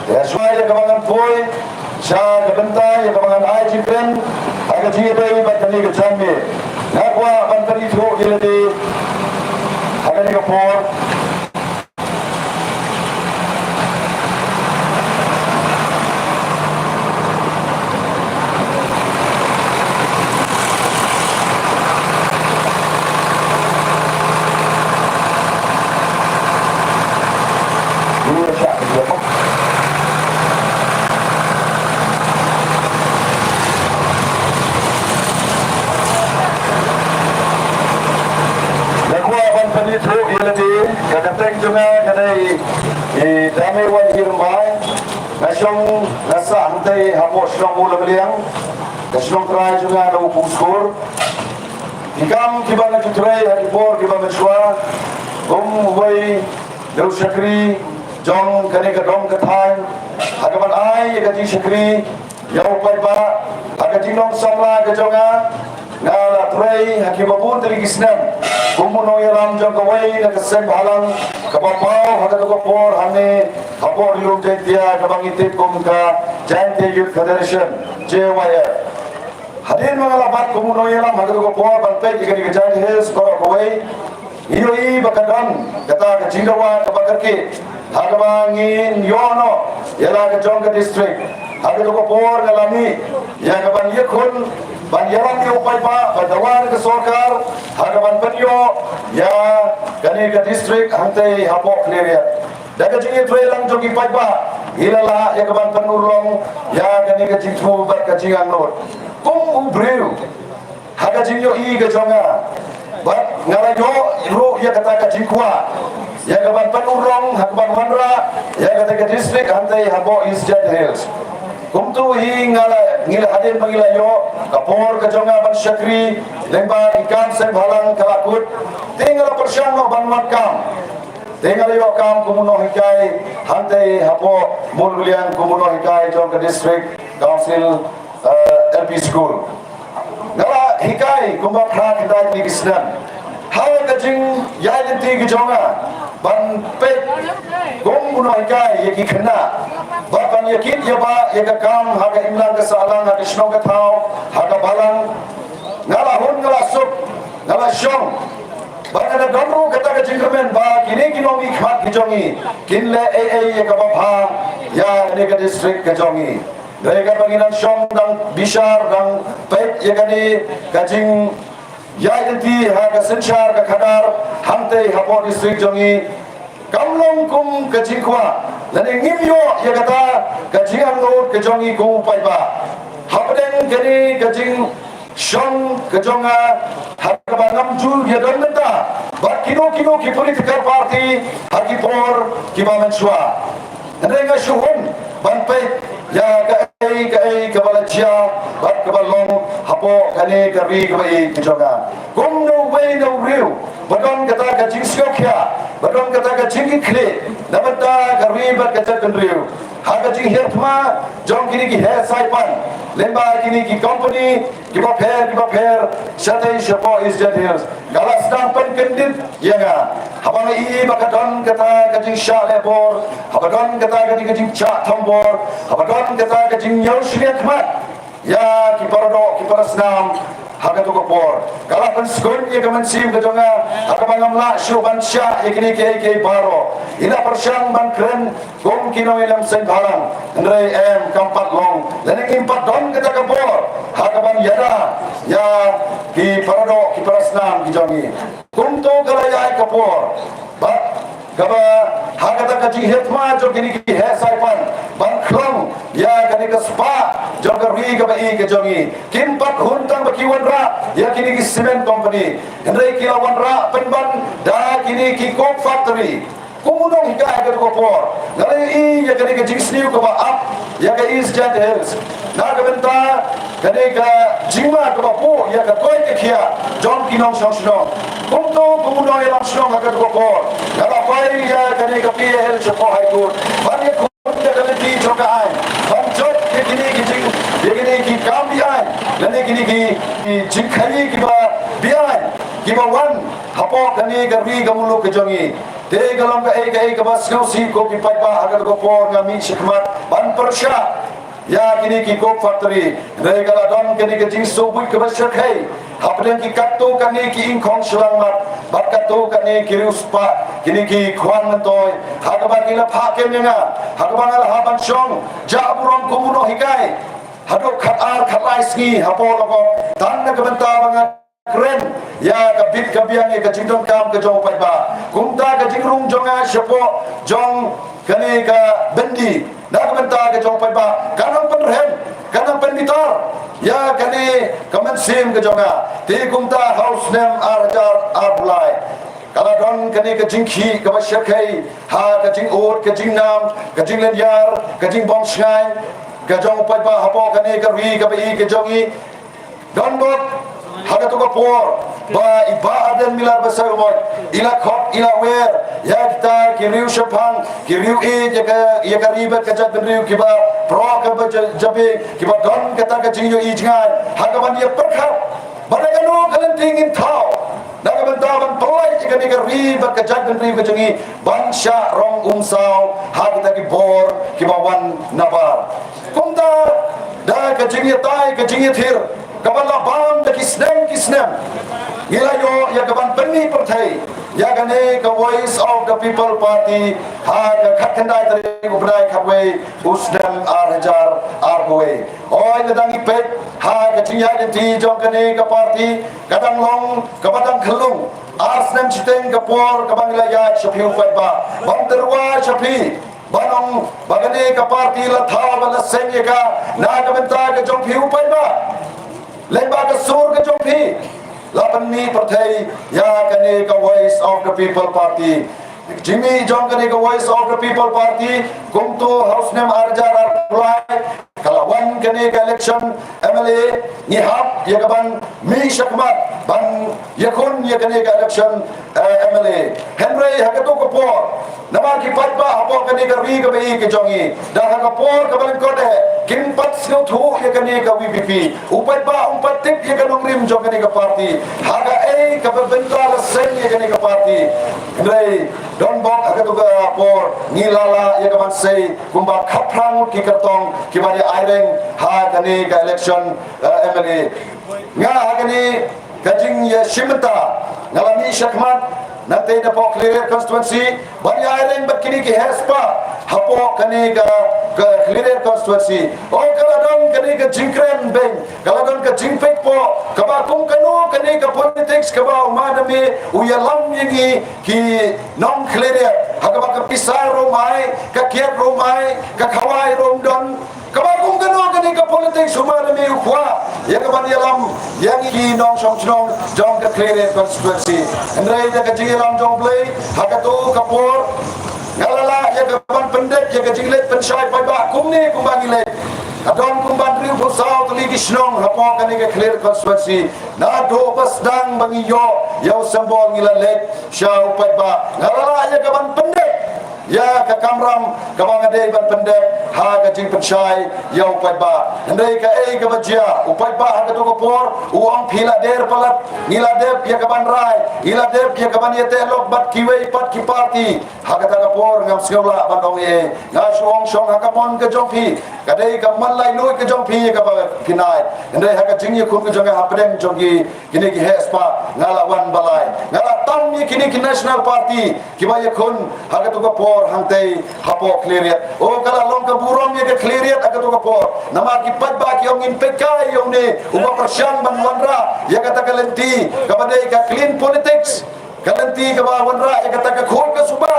Ïa shuwa ïa kaba ngan poi sha ka bynta ïa kaba ngan ai jingkren ha ka jingïadei bad kane ka janmiet, nga kwah ban pynithuh ïa lade ha kane ka por. Nga kwah ban pynithuh ïa lade, ka kyrteng jong nga ka dei i Dame Wanhir Rymbai. Nga shong nga sah hangtei hapoh shnong Mawlamliang. Ka shnong trai jong nga na Upung Skur. Ki kam kiba nga ju trei ha ki por kiba mynshuwa, kum uwei na u shakri jong kane ka dong ka thaiñ, ha kaban ai ïa ka jingshakri ïa u paidbah ha ka jinglong samla ka jong nga. Nga la trei ha kiba bun tylli ki snem kum u nongïalam jong kawei na ka seng bhalang kaba paw ha kato ka por hangne hapoh Ri Lum Jaiñtia, kaba ngi tip kum ka Jaintia Youth Federation, J Y F. Hadien ba nga la bat kum u nongïalam ha kato ka por ban peit ïa kane ka Jaintia Hills baroh kawei, ngi ïohi ba ka don kata ka jingdawa kaba kyrkieh ha kaba ngin ïoh noh ïa la ka jong ka district. Ha kato ka por nga la mih ïa kaban ïakhun ban ïalam ïa u paidbah, ban dawa na ka sorkar ha kaban pynïoh ïa kane ka district hangtei hapoh Khliehriat. Da ka jingïatreilang jong ki paidbah, ngi la lah ïa kaban pynurlong ïa kane ka jingthmu bad ka jingangnud. Kum u briew, ha ka jingïohi ka jong nga, bad nga la ïoh ruh ïa kata ka jingkwah ïa kaban pynurlong ha kaban wanrah ïa kata ka district hangtei hapoh East Jaintia Hills. Kumto hi nga la, ngi la, hadien ba ngi la ïoh ka por ka jong nga ban shakri lyngba ki kam seng bhalang ka la kut, te nga la pyrshang noh ban wad kam. Te nga la ïoh kam kum u nonghikai hangtei hapoh Mawlamliang, kum u nonghikai jong ka District Council, eh, L P School. Nga la hikai kumba phra khyndai tylli ki snem. Ha ka jingïaid lynti ka jong nga ban peit kum u nonghikai ïa ki khynnah, bad ban ïakit ïa ba ïa ka kam ha ka imlang ka sahlang, ha ka shnong ka thaw, ha ka balang, nga la hun, nga la suk, nga la shong. Ba nga la don ruh kata ka jingkyrmen ba kine ki nongmihkhmat ki jong ngi kin leh ei ei ïa kaba bha ïa kane ka district ka jong ngi. Hynrei katba ngi dang shong, dang bishar, dang peit ïa kane ka jingïaid lynti ha ka synshar ka khadar hangtei hapoh district jong ngi, kam long kum ka jingkwah lane ngim ïoh ïa kata ka jingangnud ka jong ngi kum u paidbah. Hapdeng kane ka jing shong ka jong nga, ha kaba ngam ju ïadon mynta bad kino kino ki political party ha ki por kiba mynshuwa. Hynrei nga shu hun ban peit ïa kaei kaei kaba la jia bad kaba long hapoh kane ka ri kaba ïeit ka jong nga. Kum na uwei na u briew ba don kata ka jingsngewkhia, ba don kata ka jingkitkhlieh na bynta ka ri bad ka jaitbynriew, ha ka jinghiar thma jong kine ki heh saipan lyngba kine ki company kiba pher kiba pher shatei shapoh East Jaintia Hills, ka la sdang pynkyndit ïa nga. Haba nga i ba ka don kata ka jingshah leh bor, haba don kata ka jing, ka jingshah thombor, haba don kata ka jingïasyriem khmat ïa ki paradoh ki parasnam ha kato ka por, ka la pynsngew ïa ka mynsiem ka jong nga, ha kaba ngam lah shuh ban shah ïa kine kiei kiei baroh. I la pyrshang ban kren kum ki nongïalam seng bhalang, hynrei em, kam pat long lane ngim pat don kata ka bor ha kaban ïada ïa ki paradoh ki parasnam ki jong ngi. Kumto ka la ïaid ka por, bad kaba ha kata ka jinghiar thma jong kine ki heh saipan ban khlong ïa kane ka spah jong ka ri kaba ïeit ka jong ngi, kim pat hun tang ba ki wanrah ïa kine ki cement company, hynrei ki la wanrah pynban da kine ki coke factory. Kum u nonghikai ha kato ka por, nga la ïohi ïa kane ka jingsniew kaba ap ïa ka East Jaintia Hills na ka bynta kane ka jingma kaba puh ïa ka koit ka khiah jong ki nongshong shnong. Kumto kum u nongïalam shnong ha kato ka por, nga la file ïa kane ka P I L shapoh High Court ban ïakhun ïa ka lynti jong ka aiñ, ban jot ïa kine ki jing, ïa kine ki kam be-aiñ lane kine ki, ki jingkhaii kiba be-aiñ. kiba wan hapoh kane ka ri ka muluk ka jong ngi. Te ka long kaei kaei kaba sngewsih ko ki paidbah, ha katu ka por nga mih shakhmat ban pyrshah ïa kine ki coke factory. Hynrei ka la don kane ka jingsngewbha kaba shyrkhei hapdeng ki katto katne ki ingkhong shyllangmat bad katto katne ki riewspah, kine ki khwan myntoi, ha kaba ki la phah kem ïa nga, ha kaba nga la hap ban shong jah burom kum u nonghikai haduh khatar khatlai sngi hapoh Logop, tang na ka bynta ba nga kren ïa ka bit ka biang, ïa ka jingdonkam ka jong u paidbah. Kumta ka jingrung jong nga shapoh jong kane ka byndi na ka bynta ka jong u paidbah ka nang pynrhem, ka nang pynbitar ïa kane ka mynsiem ka jong nga. Te kumta ha u snem ar hajar arphew lai, ka la don kane ka jingkhih kaba shyrkhei ha ka jingud, ka jingnam, ka jinglynñiar, ka jingbym shngaiñ ka jong u paidbah hapoh kane ka ri kaba ïeit ka jong ngi. Donbok, ha katu ka por ba i Bah Ardent Miller Basaiawmoit i la khot, i la wer ïa kita ki riew shaphang, ki riew ïeit ïa ka, ïa ka ri bad ka jaitbynriew, kiba proh kaba ja-, jabieng, kiba don kata ka jingïohi jngai ha kaban ïa pyrkhat ba da kano ka lynti ngin thaw na ka bynta ban pynlait ïa kane ka ri bad ka jaitbynriew ka jong ngi ban shah rong umsaw ha kita ki bor kiba wan nabar. Kumta da ka jingïatai, ka jingïathir kaba la bam da ki snem ki snem, ngi la ïoh ïa kaban pynmih pyrthei ïa kane ka Voice of the People Party ha ka khatkhyndai tarik u bnai khatwei u snem ar hajar arphew wei. Hooid, lada ngi peit ha ka jingïaid lynti jong kane ka party, ka dang long kaba dang khyllung. Ar snem shiteng ka por kaba ngi la ïaid sha phi u paidbah ban tyrwa sha phi, ban ong ba kane ka party la thaw, ba la seng ïa ka na ka bynta ka jong phi u paidbah. Lem bad ka sur ka jong phi la pynmih pyrthei ïa kane ka Voice of the People Party. Jingmih jong kane ka Voice of the People Party, kumto ha u snem ar hajar arphew lai, ka la wan kane ka election M L A, ngi hap ïa kaban mih shakhmat ban ïakhun ïa kane ka election, eh, M L A. Hynrei ha katu ka por, namar ki paidbah hapoh kane ka ri kaba ïeit ka jong ngi, da ha ka por kaba lyngkot eh kim pat sngewthuh ïa kane ka V P P. U paidbah um pat tip ïa ka nongrim jong kane ka party ha kaei kaba bynta la seng ïa kane ka party. Hynrei donbok, ha katu ka por ngi la lah ïa kaban sei kumba khatphra ngut ki kyrtong kiban ïa aireng ha kane ka election, eh, M L A. Nga ha kane ka jingïashim bynta nga la mih shakhmat nangtei napoh Khliehriat constituency ban ïa aireng bad kine ki heh spah hapoh kane ka, ka Khliehriat constituency. Oh, ka la don kane ka jingkren beiñ, ka la don ka jingpeit poh kaba kum kano kane ka politics kaba u ma Dame u ïalam ïa ngi ki nong Khliehriat, ha kaba ka pisa ruh um ai, ka kiad ruh um ai, ka khawai ruh um don. Kaba kum kano kane ka politics u ma Dame u kwah ïa kaban ïalam ïa ngi ki nongshong shnong jong ka Khliehriat constituency. Hynrei da ka jingïalam jong U Blei, ha katu ka por nga la lah ïa kaban pyndep ïa ka jingleit pynshai paidbah kumne kumba ngi leit. Ka don kumba hynriewphew saw tylli ki shnong hapoh kane ka Khliehriat constituency. Naduh ba sdang ba ngi ïoh ïa u symbol ngi la leit sha u paidbah, nga la lah ïa kaban pyndep ïa ka kamram kaba nga dei ban pyndep ha ka jingpynshai ïa u paidbah. Hynrei kaei kaba jia, u paidbah ha katu ka por u ong, phi la der palat, ngi la dep ïa kaban rai, ngi la dep ïa kaban ïateh lok bad kiwei pat ki party. Ha kata ka por ngam sngew lah ban ong ei ei, nga shu ong shong ha ka mon ka jong phi, ka dei ka mon laitluid ka jong phi ïa kaba phi nai. Hynrei ha ka jingïakhun ka jong nga hapdeng jong ki, kine ki heh spah, nga la wan ba lai. Nga la tam ïa kine ki National Party kiba ïakhun ha katu ka por hangtei hapoh Khliehriat. Oh, ka la long ka burom ïa ka Khliehriat ha katu ka por. Namar ki paidbah ki ong, ngin peit kai ïa une uba pyrshang ban wanrah ïa kata ka lynti kaba dei ka clean politics, ka lynti kaba wanrah ïa kata ka khuid ka suba.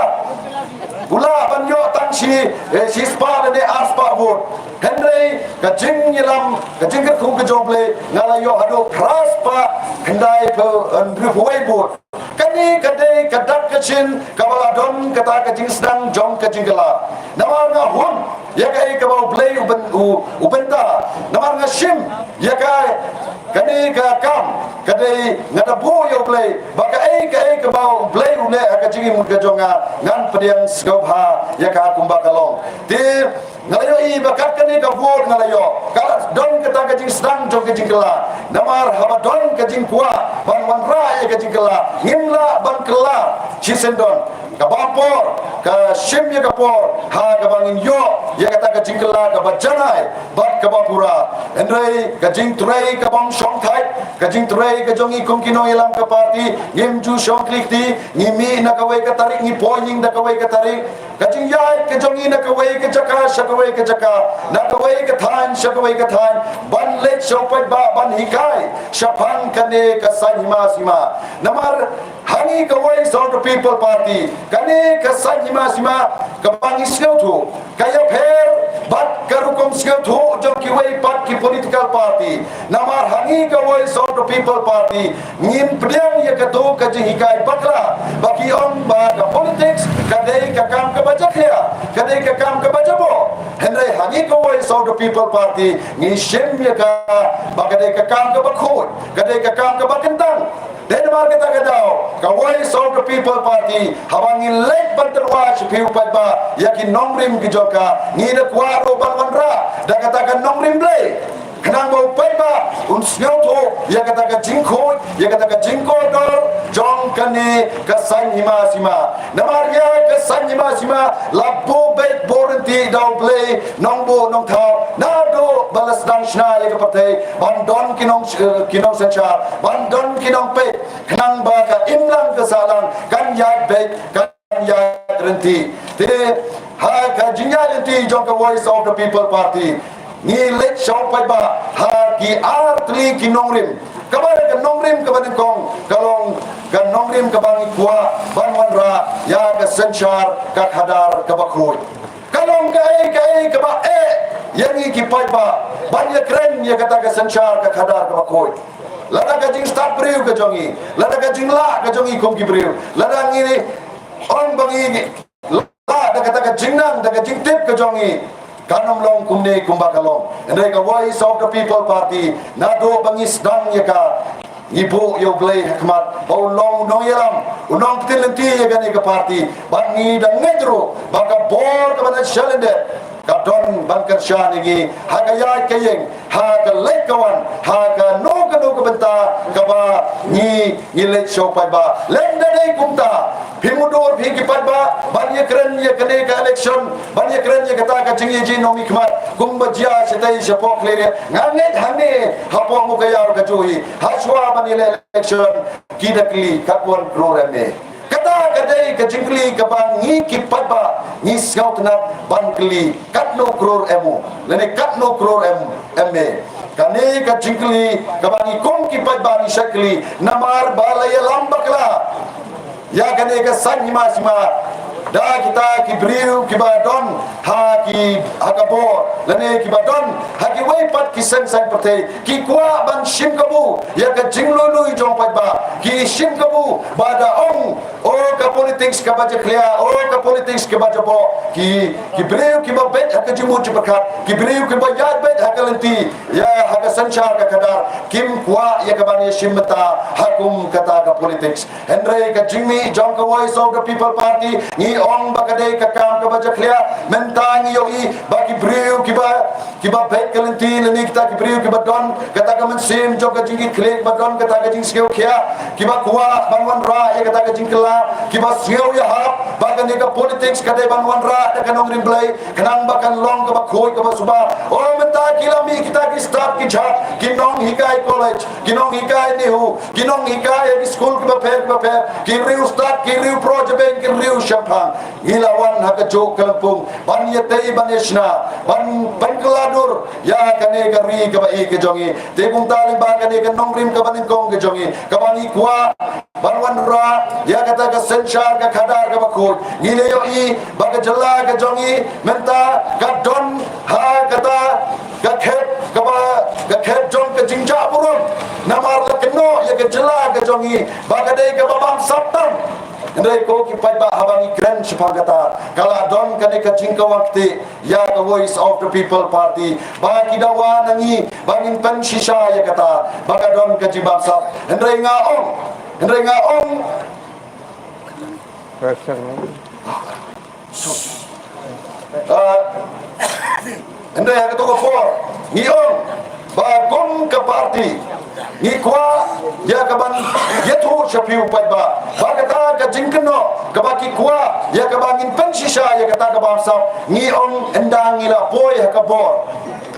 U lah ban ïoh tang shi, eh, shi spah lane ar spah vote. Hynrei ka jingïalam, ka jingkyrkhu ka jong U Blei, nga la ïoh haduh phra spah khyndai phew, eh, hynriewphew wei vote. Kane ka dei ka dak ka shin kaba la don kata ka jingsdang jong ka jingkylla. Namar nga hun ïa kaei kaba U Blei u byn-, u, u bynta. Namar nga shim ïa ka, kane ka kam ka dei nga da buh ïa U Blei ba kaei kaei kaba U Blei u leh ha ka jingim ka jong nga, ngan pdiang sngewbha ïa ka kumba ka long. Te nga la ïohi ba kat kane ka vote nga la ïoh, ka la don kata ka jingsdang jong ka jingkylla. Namar haba don ka jingkwah ban wanrah ïa ka jingkylla, ngim lah ban kylla shisyndon. Kaba por ka shim ïa ka por ha kaba ngin ïoh ïa kata ka jingkylla kaba janai bad kaba pura. Hynrei ka jingtrei ka bym shongthait, ka jingtrei ka jong ngi kum ki nongïalam ka party, ngim ju shong klik ti, ngi mih na kawei ka tarik, ngi poi ïing da kawei ka tarik. Ka jingïaid ka jong ngi na kawei ka jaka sha kawei ka jaka, na kawei ka thaiñ sha kawei ka thaiñ, ban leit sha u paidbah ban hikai shaphang kane ka saiñ hima sima. Namar ha ngi ka Voice of the People Party, kane ka saiñ hima sima kaba ngi sngewthuh ka ïapher bad ka rukom sngewthuh jong kiwei pat ki political party. Namar ha ngi ka Voice of the People Party ngin pdiang ïa kato ka jinghikai bakla ba ki ong ba ka politics ka dei ka kam kaba jakhlia, ka dei ka kam kaba jaboh. Hynrei ha ngi ka Voice of the People Party ngi shim ïa ka ba ka dei ka kam kaba khuid, ka dei ka kam kaba kyntang. Dei namar kata ka daw ka Voice of the People Party, haba ngi leit ban tyrwa sha phi u paidbah ïa ki nongrim ki jong ka, ngi da kwah ruh ban wanrah da kata ka nongrim Blei. Khnang ba u paidbah un sngewthuh ïa kata ka jingkhuid, ïa kata ka jingkordor jong kane ka saiñ hima sima. Namar ïa ka saiñ hima sima la buh beit buh ryntih da u Blei, nongbuh nongthaw, naduh ba la sdang shna ïa ka pyrthei, ban don ki nong, ki nongsynshar, ban don ki nongpeit, khnang ba ka imlang ka sahlang kan ïaid beit, kan ïaid ryntih. Te ha ka jingïaid ryntih jong ka Voice of the People Party, ngi leit sha u paidbah ha ki ar tylli ki nongrim. Kaba ka nongrim kaba nyngkong ka long ka nongrim kaba ngi kwah ban wanrah ïa ka synshar ka khadar kaba khuid. Ka long kaei kaei kaba eh ïa ngi ki paidbah ban ïakren ïa kata ka synshar ka khadar kaba khuid. Lada ka jingstad briew ka jong ngi, lada ka jinglah ka jong ngi kum ki briew, lada ngi ong ba ngi lah da kata ka jingnang, da ka jingtip ka jong ngi, kan ym long kumne kumba ka long. Hynrei ka Voice of the People Party, naduh ba ngi sdang ïa ka, ngi buh ïa u Blei ha khmat ba un long u nongïalam, u nongpynlynti ïa kane ka party. Bad ngi da ngeit ruh ba ka bor kaba na sha lyndet ka don ban kyrshan ïa ngi ha ka ïaid ka ïeng, ha ka leit ka wan, ha kano kano ka bynta kaba ngi, ngi leit sha u paidbah. Lada dei kumta, phi mutdur phi ki paidbah ban ïakren ïa kane ka election, ban ïakren ïa kata ka jingïaid nongmihkhmat kumba jia shatei shapoh Khliehriat. Nga ngeit hangne hapoh Mowkaiaw ka juh hi, hashwa ban ïaleh election, ki da kylli katwon klur M A. Kata ka dei ka jingkylli kaba ngi ki paidbah ngi sngewtynnat ban kylli, katno klur M O lane katno klur M, M A. Kane ka jingkylli kaba ngi kum ki paidbah ngi shait kylli, namar ba la ïalam bakla ïa kane ka saiñ hima sima da kita ki briew kiba don ha ki, ha ka bor lane kiba don ha kiwei pat ki seng saiñ pyrthei, ki kwah ban shim kabu ïa ka jinglui lui jong u paidbah, ki shim kabu ba da ong, o ka politics kaba jakhlia, o ka politics kaba jaboh. Ki, ki briew kiba beit ha ka jingmut jingpyrkhat, ki briew kiba ïaid beit ha ka lynti, ïa ha ka synshar ka khadar, kim kwah ïa kaban ïashim bynta ha kum kata ka politics. Hynrei ka jingmih jong ka Voice of the People Party, ngi ong ba ka dei ka kam kaba jakhlia. Mynta ngi ïohi ba ki briew kiba, kiba beit ka lynti lane kita ki briew kiba don kata ka mynsiem jong ka jingkitkhlieh, kiba don kata ka jingsngewkhia, kiba kwah ban wanrah ïa kata ka jingkylla, kiba sngew ïahap ba kane ka politics ka dei ban wanrah da ka nongrim Blei, khnang ba kan long kaba khuid kaba suba. O mynta ki la mih kita ki stad ki jhat, ki nonghikai college, ki nonghikai NEHU, ki nonghikai ha ki skul kiba pher kiba pher, ki riewstad, ki riew Project Bank, ki riew shemphang. Ngi la wan ha ka juk ka lympung ban ïatei ban ïashna, ban pynkylla dur ïa kane ka ri kaba ïeit ka jong ngi. Te kumta lyngba kane ka nongrim kaba nyngkong ka jong ngi, kaba ngi kwah ban wanrah ïa kata ka synshar ka khadar kaba khuid, ngi la ïohi ba ka jylla ka jong ngi mynta ka don ha kata ka khet kaba, ka khet jong ka jingjah burom. Namar la kynnoh ïa ka jylla ka jong ngi ba ka dei kaba bamsap tam. Hynrei ko ki paidbah, haba ngi kren shaphang kata, ka la don kane ka jingkawang kti ïa ka Voice of the People Party ba ki dawa na ngi ba ngin pynshisha ïa kata ba ka don ka jingbamsap. Hynrei nga ong, hynrei nga ong, ah, hynrei ha kato ka por Ngi ong ba kum ka party ngi kwah ïa ka ban ïathuh sha phi u paidbah ba kata ka jingkynnoh kaba ki kwah ïa kaba ngin pynshisha ïa kata ka bamsap, ngi ong ynda ngi la poi ha ka bor.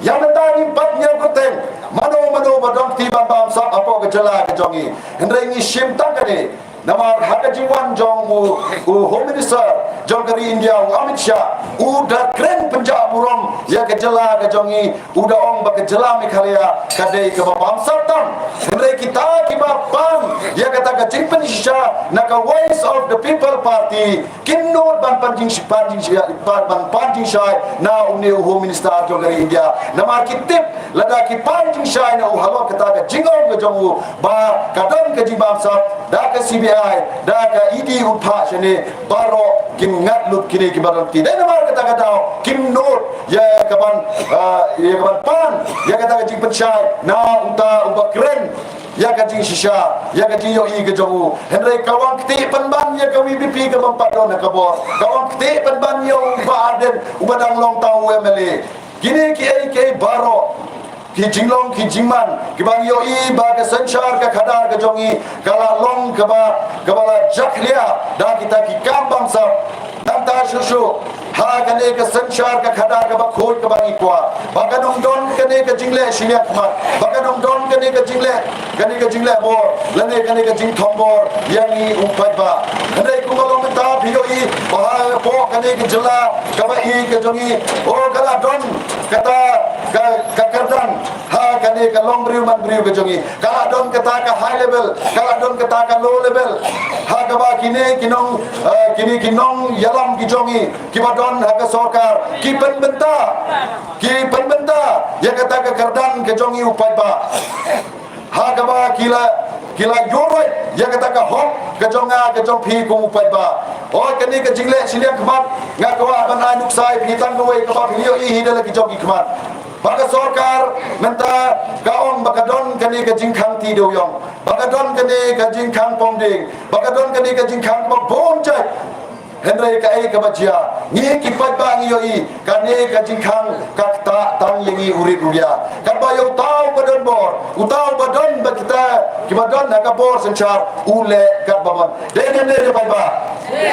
Ïa mynta ngim pat ñiew kyrteng mano mano ba don kti ban bamsap hapoh ka jylla ka jong ngi. Hynrei ngi shim tang kane. Namar ha ka jingwan jong u, u Home Minister jong ka ri India, u Amit Shah, u da kren pynjah burom ïa ka jylla ka jong ngi, u da ong ba ka jylla Meghalaya ka dei kaba bamsap tam. Hynrei kita kiba pan ïa kata ka jingpynshisha na ka Voice of the People Party, kim nud ban pan jingshai, pan, ban pan jingshai na une u Home Minister jong ka ri India. Namar ki tip lada ki pan jingshai na u halor kata ka jingong ka jong u ba ka don ka jingbamsap da ka C B I, da ka E D u phah shane, baroh kin ngat lut kine kiba don kti. Dei namar kata ka daw kim nud ïa ka ban, ah, ïa ka ban pan ïa kata ka jingpynshai na uta uba kren ïa ka jingshisha, ïa ka jingïohi ka jong u. Hynrei ka wan kti pynban ïa ka V P P ka bym pat don ha ka bor. Ka wan kti pynban ïa u Bah Ardent uba dang long tang u M L A. Kine kiei kiei baroh ki jinglong ki jingman kiba ngi ïohi ba ka synshar ka khadar ka jong ngi ka la long kaba, kaba la jakhlia da kita ki kam bamsap. Nangta shuh shuh ha kane ka synshar ka khadar kaba khuid kaba ngi kwah ba kan ym don kane ka jingleh shiliang khmat, ba kan ym don kane ka jingleh, kane ka jingleh bor lane kane ka jingthombor ïa ngi u paidbah. Hynrei kumba long mynta phi ïohi ba hapoh kane ka jylla kaba ïeit ka jong ngi, oh, ka la don kata ka, ka kyrdan ha kane ka long briew man briew ka jong ngi. Ka la don kata ka high level, ka la don kata ka low level. Ha kaba kine ki nong, eh, kine ki nongïalam ki jong ngi kiba don ha ka sorkar ki pynbynta, ki pynbynta ïa kata ka kyrdan ka jong ngi u paidbah. Ha kaba ki la, ki la ïuh ïa kata ka hok ka jong nga ka jong phi kum u paidbah. Oh, kane ka jingleh shiliang khmat nga kwah ban ai nuksa ïa phi tang kawei kaba phi ïohi hi da la ki jong ki khmat. Ba ka sorkar mynta ka ong ba ka don kane ka jingkhang ti dewïong, ba ka don kane ka jingkhang pom dieng, ba ka don kane ka jingkhang ba bun jait. Hynrei kaei kaba jia, ngi ki paidbah ngi ïohi kane ka jingkhang ka ktah tang ïa ngi u rit u ria. Katba ïa uta uba don bor, uta uba don ba kita kiba don ha ka bor synshar u leh katba mon. Dei ne em dei paidbah? Ngi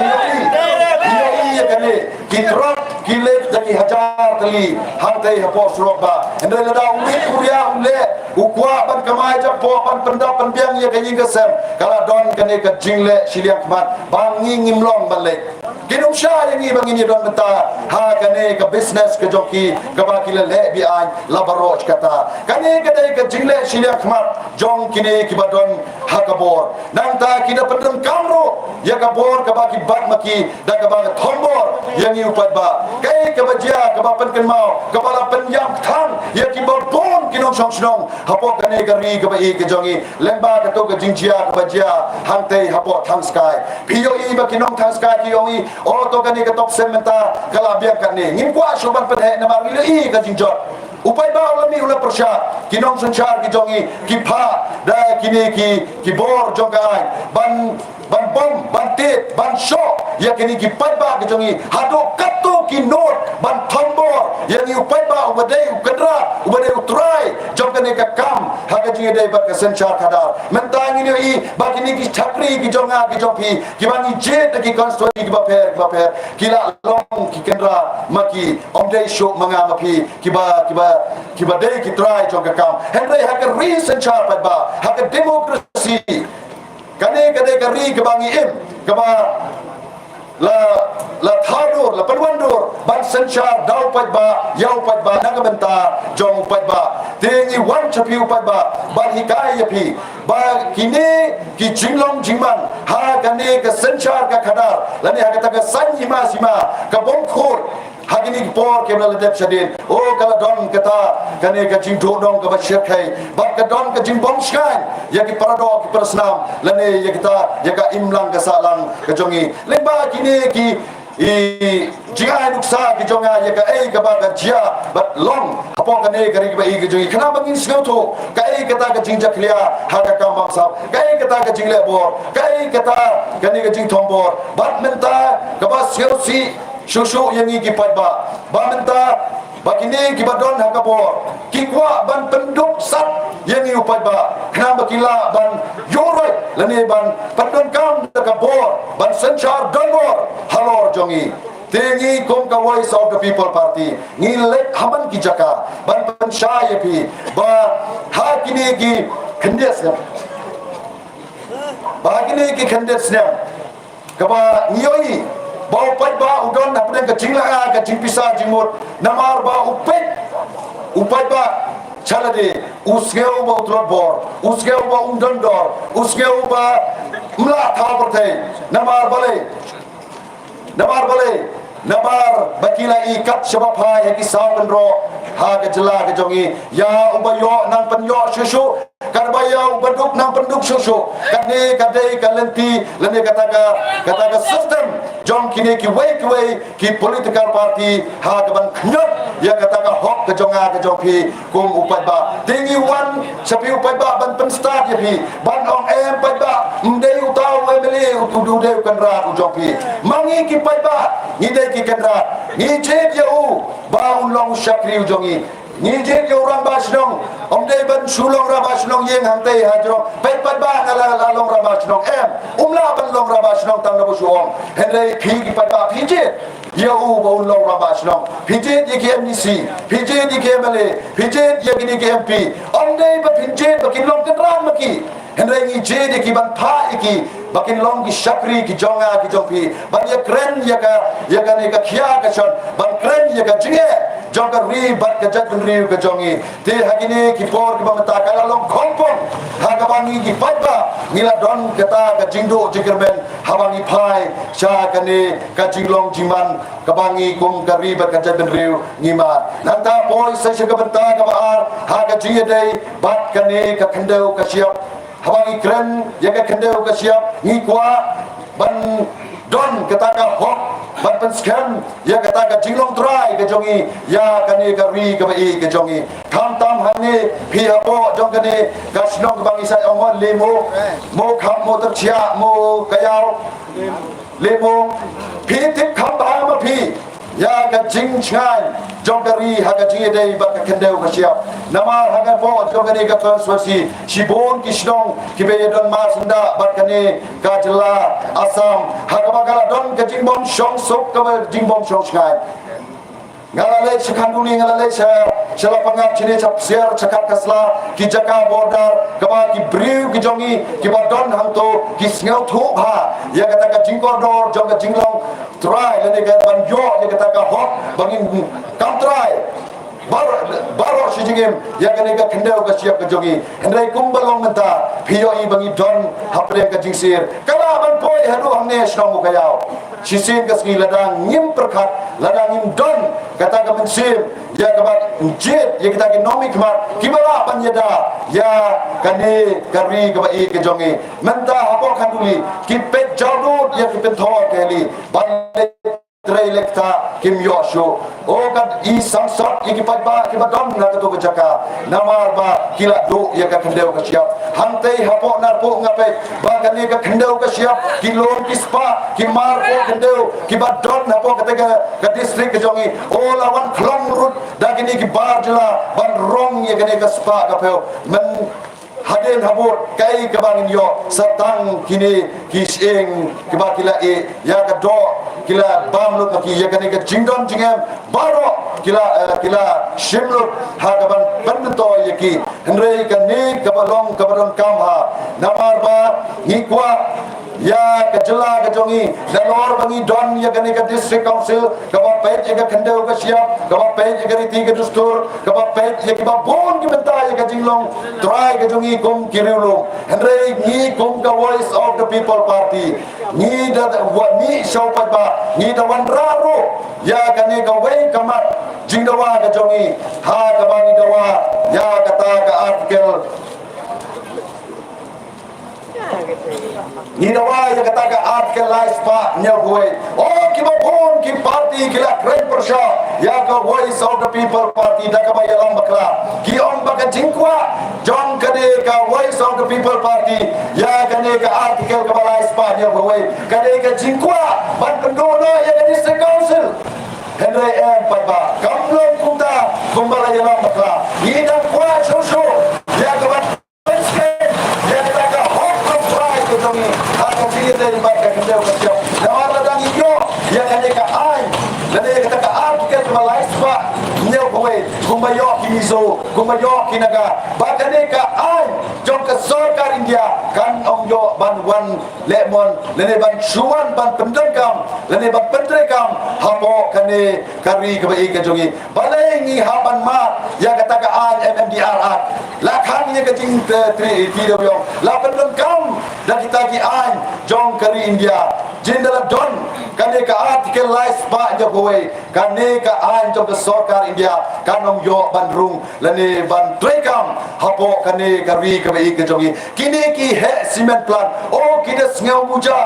ïohi, ngi ïohi ïa kane. Ki truck ki leit da ki hajar tylli hangtei hapoh surok bah. Hynrei lada u rit u ria u leh, u kwah ban kamai japoh ban pyndap pynbiang ïa ka ïing ka sem, ka la don kane ka jingleh shiliang khmat ba ngi ngim long ban leit. Kin ym shah ïa ngi ba ngin ïa don mynta ha kane ka business ka jong ki kaba ki la leh be-aiñ la baroh shi katta. Kane ka dei ka jingleh shiliang khmat jong kine kiba don ha ka bor. Nangta ki da pyndonkam ruh ïa ka bor kaba ki bat ma ki da kaba ka thombor ïa ngi u paidbah. Kaei kaba jia kaba pynkynmaw kaba la pynïap than ïa kiba bun ki nongshong shnong hapoh kane ka ri kaba ïeit ka jong ngi. Lyngba kato ka jingjia kaba jia hangtei hapoh Thangskai. Phi ïohi ba ki nong Thangskai ki ong i, oh, to kane ka top sem mynta ka la biang katne. Ngim kwah shuh ban pynheh namar ngi la i ka jingjot. U paidbah u la mih u la pyrshah, ki nongsynshar ki jong i ki phah da kine ki, ki bor jong ka aiñ ban, ban bom, ban tied, ban shoh ïa kine ki paidbah ki jong i. Haduh katto ki nud ban thombor ïa ngi u paidbah uba dei u kynrad, uba dei u trai jong kane ka kam ha ka jingïadei bad ka synshar khadar. Mynta ngin ïohi ba kine ki shakri ki jong nga ki jong phi kiba ngi jied da ki constituency kiba pher kiba pher ki la long ki kynrad ma ki, ym dei shuh ma nga ma phi kiba, kiba, kiba dei ki trai jong ka kam. Hynrei ha ka ri synshar paidbah, ha ka democracy, kane ka dei ka ri kaba ngi im, kaba la, la thaw dur, la pynwan dur ban synshar da u paidbah ïa u paidbah na ka bynta jong u paidbah. Te ngi wan sha phi u paidbah ban hikai ïa phi ba kine ki jinglong jingman ha kane ka synshar ka khadar lane ha kata ka saiñ hima sima ka bym khuid ha kine ki por kiba la dep shadien. Oh, ka la don kata kane ka jingduh nong kaba shyrkhei bad ka don ka jingbym shngaiñ ïa ki paradoh ki parasnam lane ïa kita, ïa ka imlang ka sahlang ka jong ngi. Lyngba kine ki, i, jingai nuksa ki jong nga ïa kaei kaba ka jia bad long hapoh kane ka ri kaba ïeit ka jong ngi, khnang ba ngin sngewthuh kaei kata ka jingjakhlia ha ka kam bamsap, kaei kata ka jingleh bor, kaei kata kane ka jingthombor. Bad mynta kaba sngewsih shuh shuh ïa ngi ki paidbah ba mynta ba kine kiba don ha ka bor ki kwah ban pynduk sat ïa ngi u paidbah, khnang ba ki lah ban ïoh roi lane ban pyndonkam da ka bor ban synshar donbor halor jong ngi. Te ngi kum ka Voice of the People Party ngi leit ha man ki jaka ban pynshai ïa phi ba ha kine ki khyndiat snem, ba ha kine ki khyndiat snem kaba ngi ïohi ba u paidbah u don hapdeng ka jinglynga ka jingpisa jingmut, namar ba u peit u paidbah sha lade, u sngew ba u tlot bor, u sngew ba um don dor, u sngew ba um lah thaw pyrthei. Namar balei? Namar balei? Namar ba ki la i kat shaba phai ha ki saw kynroh ha ka jylla ka jong ngi, ïa uba ïoh nang pynïoh shuh shuh, katba ïa uba duk nang pynduk shuh shuh. Kane ka dei ka lynti lane kata ka, kata ka system jong kine kiwei kiwei ki political party ha kaban khñiot ïa kata ka hok ka jong nga ka jong phi kum u paidbah. Te ngi wan sha phi u paidbah ban pynstad ïa phi, ban ong em paidbah, ym dei uta u MLA u, u dei u kynrad u jong phi. Ma ngi ki paidbah ngi dei ki kynrad, ngi jied ïa u ba un long u shakri u jong ngi. Ngi jied ïa u rangbah shnong, ym dei ban shu long rangbah shnong ïeng hangtei hajrong. Peit paidbah, nga la, la long rangbah shnong em? Um lah ban long rangbah shnong tang da ba shu ong. Hynrei phi ki paidbah phi jied ïa u ba un long rangbah shnong. Phi jied ïa ki MDC, phi jied ïa ki MLA, phi jied ïa kine ki MP. Ym dei ba phin jied ba kin long kynrad ma ki. Hynrei ngi jied ïa ki ban phah ïa ki ba kin long ki shakri ki jong nga ki jong phi, ban ïakren ïa ka, ïa kane ka khia ka shon, ban kren ïa ka jingeh jong ka ri bad ka jaitbynriew ka jong ngi. Te ha kine ki por kiba mynta ka la long khongpong ha kaba ngi ki paidbah ngi la don kata ka jingduh jingkyrmen haba ngi phai sha kane ka jinglong jingman kaba ngi kum ka ri bad ka jaitbynriew ngi mad. Nangta poi sa sha ka bynta kaba ar ha ka jingïadei bad kane ka khyndew ka shyiap. Haba ngi kren ïa ka khyndew ka shyiap ngi kwah ban don kata ka hok ban pynskhem ïa kata ka jinglong trai ka jong ngi ïa kane ka ri kaba ïeit ka jong ngi. Khamtam hangne phi hapoh jong kane ka shnong kaba ngi sa ong Lemo, Mawkhap, Mawtyrchiah, Mawkaïaw, Lemo, phi tip kham bha ma phi ïa ka jingshngaiñ jong ka ri ha ka jingïadei bad ka khyndew ka shyiap. Namar ha ka pok jong kane ka constituency shibun ki shnong kiba ïadon mar syndah bad kane ka jylla Assam, ha kaba ka la don ka jingbym shong suk kaba jingbym shong shngaiñ. Nga la leit sha Khanduli, nga la leit sha, sha Lapangap, shane sha Psiar, sha Khatkasla, ki jaka border kaba ki briew ki jong ngi kiba don hangto ki sngewthuh bha ïa kata ka jingkordor jong ka jinglong trai lane ka ban ïoh ïa kata ka hok ba ngin kam trai baroh, baroh shi jingim ïa kane ka khyndew ka shyiap ka jong ngi. Hynrei kumba long mynta phi ïohi ba ngi don hapdeng ka jingsir. Ka lah ban poi haduh hangne shnong Mawkaïaw. Shisien ka sngi lada ngim pyrkhat, lada ngim don kata ka mynsiem ïa kaba jied ïa kita ki nongmihkhmat kiba lah ban ïada ïa kane ka ri kaba ïeit ka jong ngi. Mynta hapoh Khanduli ki peit jawdud ïa ki pynthor kali ban trei lekta kim ïoh shuh. O ka i sangsot ïa ki paidbah kiba don na kato ka jaka namar ba ki la duh ïa ka khyndew ka shyiap. Hangtei hapoh Narpuh nga peit ba kane ka khyndew ka shyiap ki lum ki spah ki mar poh khyndew kiba don hapoh kata ka, ka district ka jong ngi. O la wan khlong rut da kine ki bar jylla ban rong ïa kane ka spah ka phew. Men hadien habud kaei kaba ngin ïoh sa tang kine ki shyieng kiba ki la ïeh ïa ka doh ki la bam lut ma ki ïa kane ka jingdon jingem baroh ki la, eh, ki la shim lut ha kaban pynmyntoi ïa ki. Hynrei kane kaba long kaba donkam ha namar ba ngi kwah ïa ka jylla ka jong ngi nalor ba ngi don ïa kane ka district council kaba peit ïa ka khyndew ka shyiap, kaba peit ïa ka riti ka dustur, kaba peit ïa kiba bun ki bynta ïa ka jinglong trai ka jong ngi kum ki riewlum. Hynrei ngi kum ka Voice of the People Party ngi da wa-, ngi sha u paidbah ngi da wanrah ruh ïa kane kawei ka mat jingdawa ka jong ngi ha kaba ngi dawa ïa kata ka article. Ngi dawa ïa kata ka article lai spah hynñiewphew wei. O kiba bun ki party ki la kren pyrshah ïa ka Voice of the People Party da kaba ïalam bakla. Ki ong ba ka jingkwah jong kane ka Voice of the People Party ïa kane ka article kaba lai spah hynñiewphew wei ka dei ka jingkwah ban pynduh noh ïa ka District Council. Hynrei em paidbah, kam long kumta, kumba la ïalam bakla. Ngi dang kwah shuh shuh ïa ka ban pynskhem ïa kata ka hok ka trai ka jong ngi ha ka jingïadei bad ka khyndew ka shyiap. Namar lada ngi ïoh ïa kane ka aiñ, lane ïa kata ka Article kaba lai spah hynñiew phew wei, kumba ïoh ki Mizo, kumba ïoh ki Naga, ba kane ka aiñ jong ka sorkar India kan ym ïoh ban wan lehmon, lane ban shu wan ban pyndonkam, lane ban pyntreikam hapoh kane ka ri kaba ïeit ka jong ngi. Balei ngi hap ban mad ïa kata ka aiñ M M D R Act? La khang ïa ka jing, eh, tri, ti da ïong. La pyndonkam da kita ki aiñ jong ka ri India. Jin da la don kane ka Article lai spah hynñiew phew wei, kane ka aiñ jong ka sorkar India kan ym ïoh ban rung lane ban treikam hapoh kane ka ri kaba ïeit ka jong ngi. Kine ki heh cement plant, oh, ki da sngew muja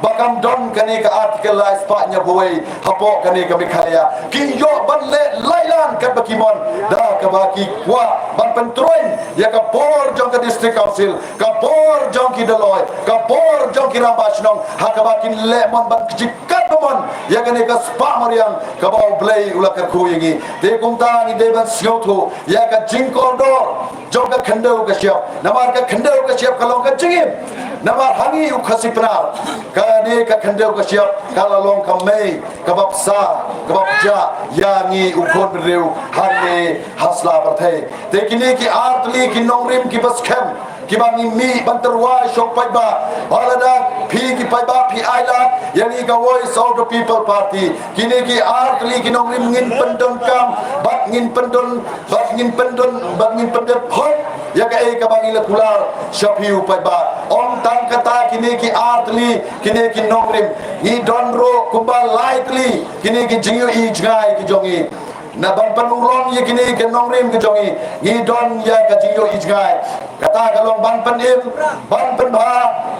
ba kam don kane ka Article lai spah hynñiew phew wei hapoh kane ka Meghalaya. Ki ïoh ban leh lai lan katba ki mon, da kaba ki kwah ban pyntreikam ïa ka bor jong ka District Council, ka bor jong ki Dolloi, ka bor jong ki rangbah shnong, ha kaba kin lehmon ban kjit katba mon ïa kane ka spah mariang kaba U Blei u la kyrkhu ïa ngi. Te kumta ngi dei ban sngewthuh ïa ka jingkordor jong ka khyndew ka shyiap. Namar ka khyndew ka shyiap ka long ka jingim. Namar ha ngi u Khasi Pnar, kane ka khyndew ka shyiap ka la long ka mei kaba psa, kaba pjah ïa ngi u khun bynriew hangne ha sla pyrthei. Te kine ki artylli ki nongrim kiba skhem, kiba ngi mih ban tyrwa sha u paidbah. Ba lada phi ki paidbah phi ailad ïa ngi ka Voice of the People Party, kine ki artylli ki nongrim ngin pyndonkam bad ngin pyndon, bad ngin pyndon, bad ngin pyndep hok ïa kaei kaba ngi la kular sha phi u paidbah. Ym tang kata, kine ki artylli, kine ki nongrim, ngi don ruh kumba lai tylli kine ki jingïohi jngai ki jong ngi. Na ban pynurlong ïa kine ki nongrim ki jong ngi, ngi don ïa ka jingïohi jngai. Kata ka long ban pynim, ban pynbha,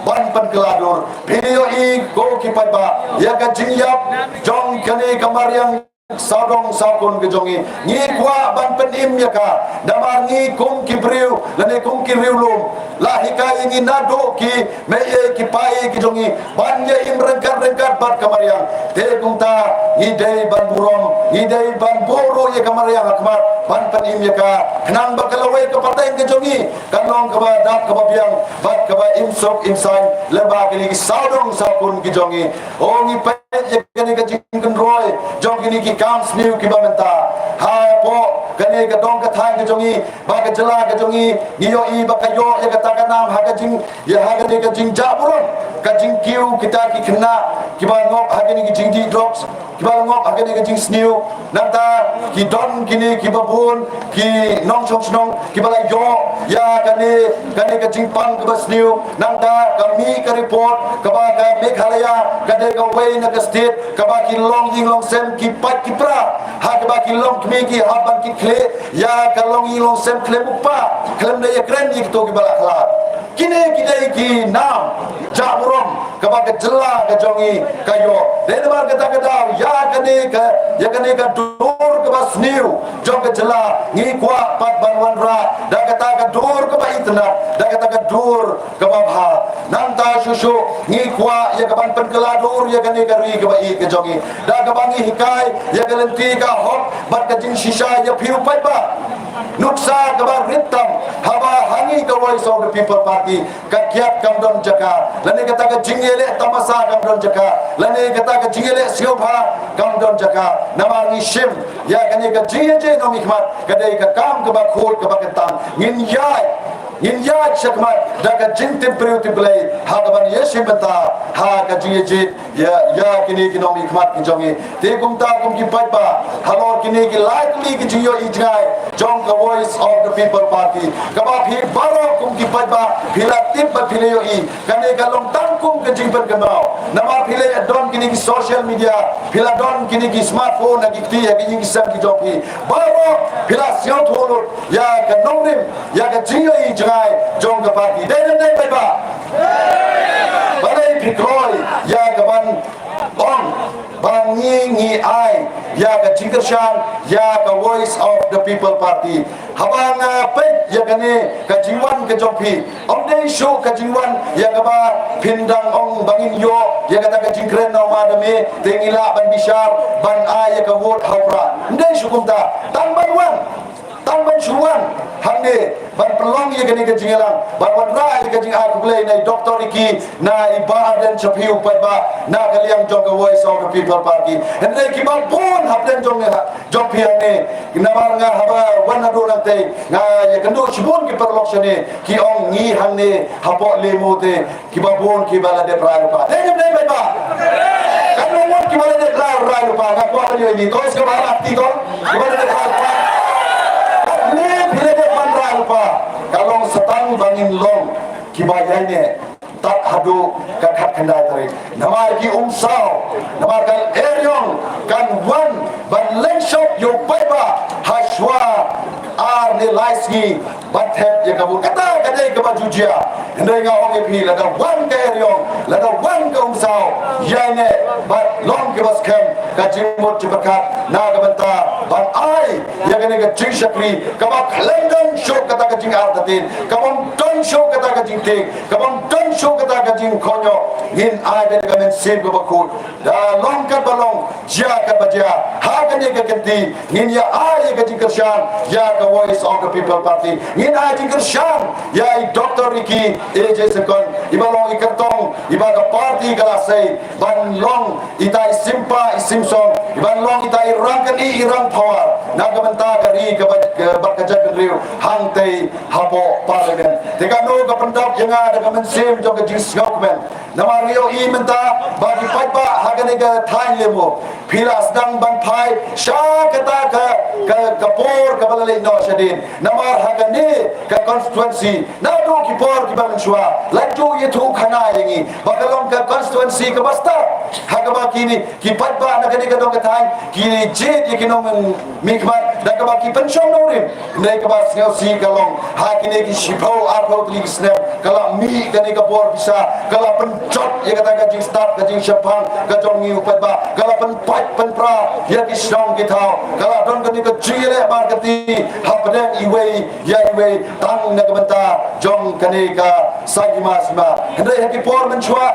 ban pynkylla dur. Phi la ïohi ko ki paidbah ïa ka jingïap jong kane ka mariang sawdong sawkun ka jong ngi. Ngi kwah ban pynim ïa ka, namar ngi kum ki briew lane kum ki riewlum la hikai ïa ngi naduh ki mei ei ki pa ei ki jong ngi ban ïa im ryngkat ryngkat bad ka mariang. Te kumta ngi dei ban burom, ngi dei ban buh ruh ïa ka mariang ha khmat ban pynim ïa ka, khnang ba ka lawei ka pateng ka jong ngi kan long kaba dap kaba biang bad kaba im suk im saiñ lem bad kine ki sawdong sawkun ki jong ngi. O ngi peit ïa kane ka jingkynroi jong kine ki kam sniew kiba mynta hapoh kane ka dong ka thaiñ ka jong ngi, ba ka jylla ka jong ngi, ngi ïohi ba ka ïoh ïa kata ka nam ha ka jing, ïa ha kane ka jingjah burom, ka jingkiew kita ki khynnah kiba ngop ha kane ka jingdih drugs, kiba ngop ha kane ka jingsniew. Nangta ki don kine kiba bun ki nongshong shnong kiba la ïoh ïa kane, kane ka jingpang kaba sniew. Nangta ka mih ka report kaba ka Meghalaya ka dei kawei na ka state kaba ki longïing longsem ki pait ki pra, ha kaba ki longkmie ki hap ban kit khlieh ïa ka longïing longsem khlem u kpa, khlem da ïakren ïa kito kiba la khlad. Kine ki dei ki nam jah burom kaba ka jylla ka jong ngi ka ïoh. Dei namar kata ka daw ïa kane ka, ïa kane ka dur kaba sniew jong ka jylla ngi kwah pat ban wanrah da kata ka dur kaba itynnad, da kata ka dur kaba bha. Nangta shuh shuh ngi kwah ïa ka ban pynkylla dur ïa kane ka ri kaba ïeit ka jong ngi da kaba ngi hikai ïa ka lynti ka hok bad ka jingshisha ïa phi u paidbah. Nuksa kaba rit tam haba ha ngi ka Voice of the People Party ka kiad kam don jaka, lane kata ka jingïaleh tamasa kam don jaka, lane kata ka jingïaleh sngewbha kam don jaka. Namar ngi shim ïa kane ka jingïajied nongmihkhmat ka dei ka kam kaba khuid kaba kyntang. Ngin ïaid, ngin ïaid shakhmat da ka jingtip briew tip Blei ha kaban ïashim bynta ha ka jingïajied ïa, ïa kine ki nongmihkhmat ki jong ngi. Te kumta kum ki paidbah halor kine ki lai tylli ki jingïohi jngai jong ka Voice of the People Party, kaba phi baroh kum ki paidbah phi la tip bad phi la ïohi, kane ka long tang kum ka jingpynkynmaw. Namar phi la don kine ki social media, phi la don kine ki smartphone ha ki kti ha ki ïing ki sem ki jong phi. Baroh phi la sngewthuh lut ïa ka nongrim, ïa ka jingïohi jngai jong ka party. Dei ne em dei paidbah? Balei phi kloi ïa ka ban ong ba ngi ngi ai ïa ka jingkyrshan ïa ka Voice of the People Party. Haba nga peit ïa kane ka jingwan ka jong phi, ym dei shuh ka jingwan ïa kaba phin dang ong ba ngin ïoh ïa kata ka jingkren na u ma da me, te ngi lah ban bishar ban ai ïa ka vote ha u Prah. Ym dei shuh kumta. Tang ban wan, tang ban shu wan hangne ban pynlong ïa kane ka jingïalang, ban wanrah ïa ka jingai khublei na i Doctor Ricky, na i Bah Ardent Shafiu Paidbah, na ka liang jong ka Voice of the People Party. Hynrei kiba bun hapdeng jong ne ha jong phi hangne. Namar nga haba wan naduh nangtei, nga ïakynduh shibun ki paralok shane, ki ong ngi hangne hapoh Lemu te kiba bun kiba la dep rai lypa. Te ngim dei paidbah. Kan long mut kiba la dep rai, rai lypa, nga kwah ban ïohi to, sngewbha lak ti to. Kiba la dep rai lypa. Leh phi la dep ban rai lypa. Ka long sa tang ba ngin long kiba ïaineh tad haduh ka khatkhyndai tarik. Namar ki umsaw, namar ka eriong kan wan ban lynshop ïa u paidbah ha shuwa ar ne lai sngi ban thep ïa ka vote. Kata ka dei kaba ju jia. Hynrei nga ong ïa phi, lada wan ka eriong, lada wan ka umsaw, ïaineh bad long kiba skhem ka jingmut jingpyrkhat na ka bynta ban ai ïa kane ka jingshakri kaba khlem don shuh kata ka jingartatien, kaba ym don shuh kata ka jingtieng, kaba ym don shuh kata ka jingkohnguh. Ngin ai da ka mynsiem kaba khuid. Da long katba long, jia katba jia, ha kane ka kynti ngin ïa ai ïa ka jingkyrshan ïa ka Voice of the People Party. Ngin ai jingkyrshan ïa i Doctor Ricky A J Syngkon, iba long i kyrtong iba ka party ka la sei ban long ita i sympa i symsong, iban long ita i rangkynmaw i rangpawar na ka bynta ka ri ka ba, ka ba ka jaitbynriew hangtei hapoh Parliament. Te kano ka pyndap ïa nga da ka mynsiem jong ka jingsngewkmen. Namar ngi ïohi mynta ba ki paidbah ha kane ka thaiñ Lemu, phi la sdang ban phai sha kata ka, ka, ka por kaba la leit noh shadien. Namar ha kane ka constituency, naduh ki por kiba mynshuwa, la ju ïathuh khana ïa ngi ba ka long ka constituency kaba stad ha kaba kine ki paidbah na kane ka dong ka thaiñ ki jied ïa ki nongmihkhmat da kaba ki pynshong nongrim. Hynrei kaba sngewsih ka long ha kine ki shiphew arphew tylli ki snem ka la mih kane ka bor pisa, ka la pynjot ïa kata ka jingstad ka jingshemphang ka jong ngi u paidbah, ka la pynpait pynpra ïa ki shnong ki thaw, ka la don kane ka jingïaleh markati hapdeng iwei ïa iwei tang na ka bynta jong kane ka saiñ hima sima. Hynrei ha ki por mynshuwa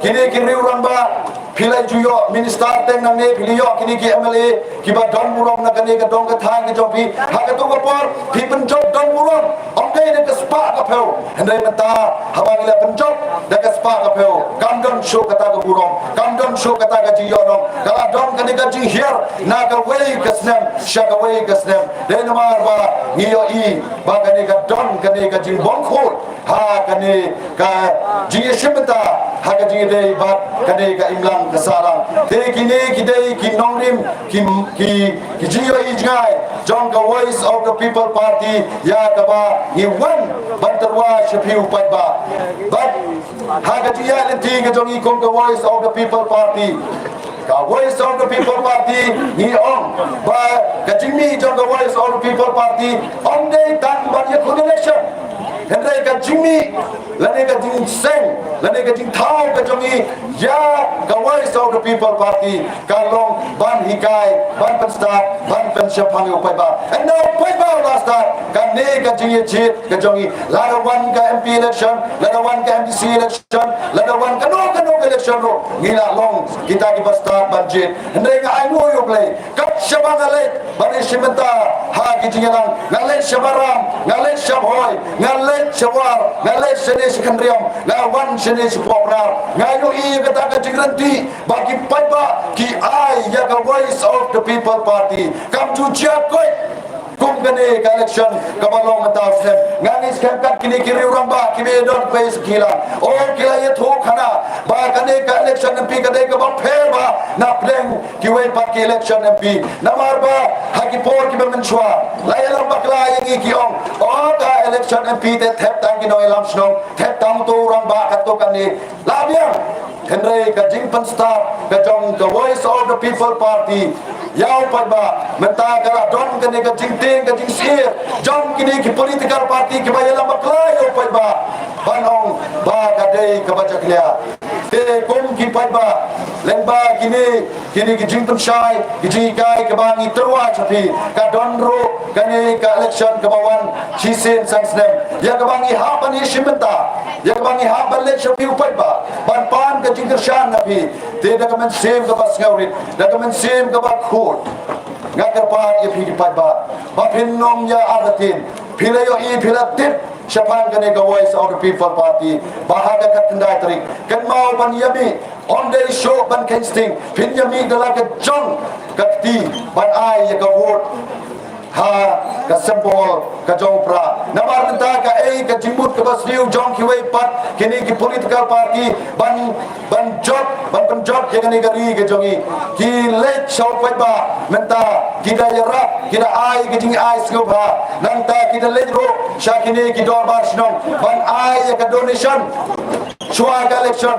kine ki riew rangbah, phi la ju ïoh minister teng nangne, phi la ïoh kine ki M L A kiba don burom na kane ka dong ka thaiñ ka jong phi. Ha kato ka por phi pynjop don burom, ym dei da ka spah ka phew. Hynrei mynta haba ngi la pynjop da ka spah ka phew, kam don shuh kata ka burom, kam don shuh kata ka jingïohnong. Ka la don kane ka jinghiar na kawei ka snem sha kawei ka snem. Dei namar ba ngi ïohi ba kane ka don kane ka jingbymkhuid ha kane ka jingïashim bynta ha ka jingïadei bad kane ka imlang ka sahlang. Te kine ki dei ki nongrim, ki, ki, ki jingïohi jngai jong ka Voice of the People Party ïa kaba ngi wan ban tyrwa sha phi u paidbah. Bad ha ka jingïaid lynti ka jong ngi kum ka Voice of the People Party, ka Voice of the People Party, ngi ong ba ka jingmih jong ka Voice of the People Party ym dei tang ban ïakhun election. Hynrei ka jingmih lane ka jingseng lane ka jingthaw ka jong ngi ïa ka Voice of the People Party ka long ban hikai, ban pynstad, ban pynshemphang ïa u paidbah. Hynrei u paidbah u la stad kane ka jingïajied ka jong ngi. Lada wan ka M P election, lada wan ka M D C election, lada wan kano kano ka election ruh, ngi la long kita kiba stad ban jied. Hynrei nga ainguh ïa U Blei, kat shaba nga leit ban ïashim bynta ha ki jingïalang, nga leit sha Maram, nga leit sha Bhoi, nga leit sha War, nga leit shane sha Khynriam, nga wan shane sha Poh Pnar, nga ïohi ïa kata ka jingryntih ba ki paidbah ki ai ïa ka Voice of the People Party. Kam ju jia koit kum kane ka election kaba long mynta u snem. Nga ngeit skhem kat kine ki riew rangbah kiba ïadon kawei sa kilang, oh, ki la ïathuh khana ba kane ka election M P ka dei kaba pher bha na pdeng kiwei pat ki election M P. Namar ba ha ki por kiba mynshuwa la ïalam bakla ïa ngi, ki ong, oh, ka election M P te thep tang ki nongïalam shnong, thep tang uto u rangbah katto katne. La biang. Hynrei ka jingpynstad ka jong ka Voice of the People Party ïa u paidbah mynta ka la don kane ka jingtieng ka jingsyier jong kine ki political party kiba ïalam bakla ïa u paidbah ban ong ba ka dei kaba jakhlia. Te kum ki paidbah, Lyngba kine, kine ki jingpynshai, ki jinghikai kaba ngi tyrwa sha phi, ka don ruh kane ka election kaba wan shisien san snem, ïa kaba ngi hap ban ïashim bynta, ïa kaba ngi hap ban leit sha phi u paidbah, ban pan ka jingkyrshan na phi. Te da ka mynsiem kaba sngewrit, da ka mynsiem kaba khuid, nga kyrpad ïa phi ki paidbah ba phin nym ïa artatien. Phi la ïohi, phi la tip shaphang kane ka Voice of the People Party ba ha ka khatkhyndai tarik, kynmaw ban ïa mih, ym dei shuh ban kheiñ sting, phin ïa mih da la ka jong ka kti ban ai ïa ka vote ha ka symbol ka jong u prah. Namar mynta kaei ka jingmut kaba sniew jong kiwei pat kine ki political party ban, ban jot, ban pynjot ïa kane ka ri ka jong ngi. Ki leit sha u paidbah mynta, ki da ïarap, ki da ai ka jingai sngewbha. Nangta ki da leit ruh sha kine ki dorbar shnong ban ai ïa ka donation shuwa ka election,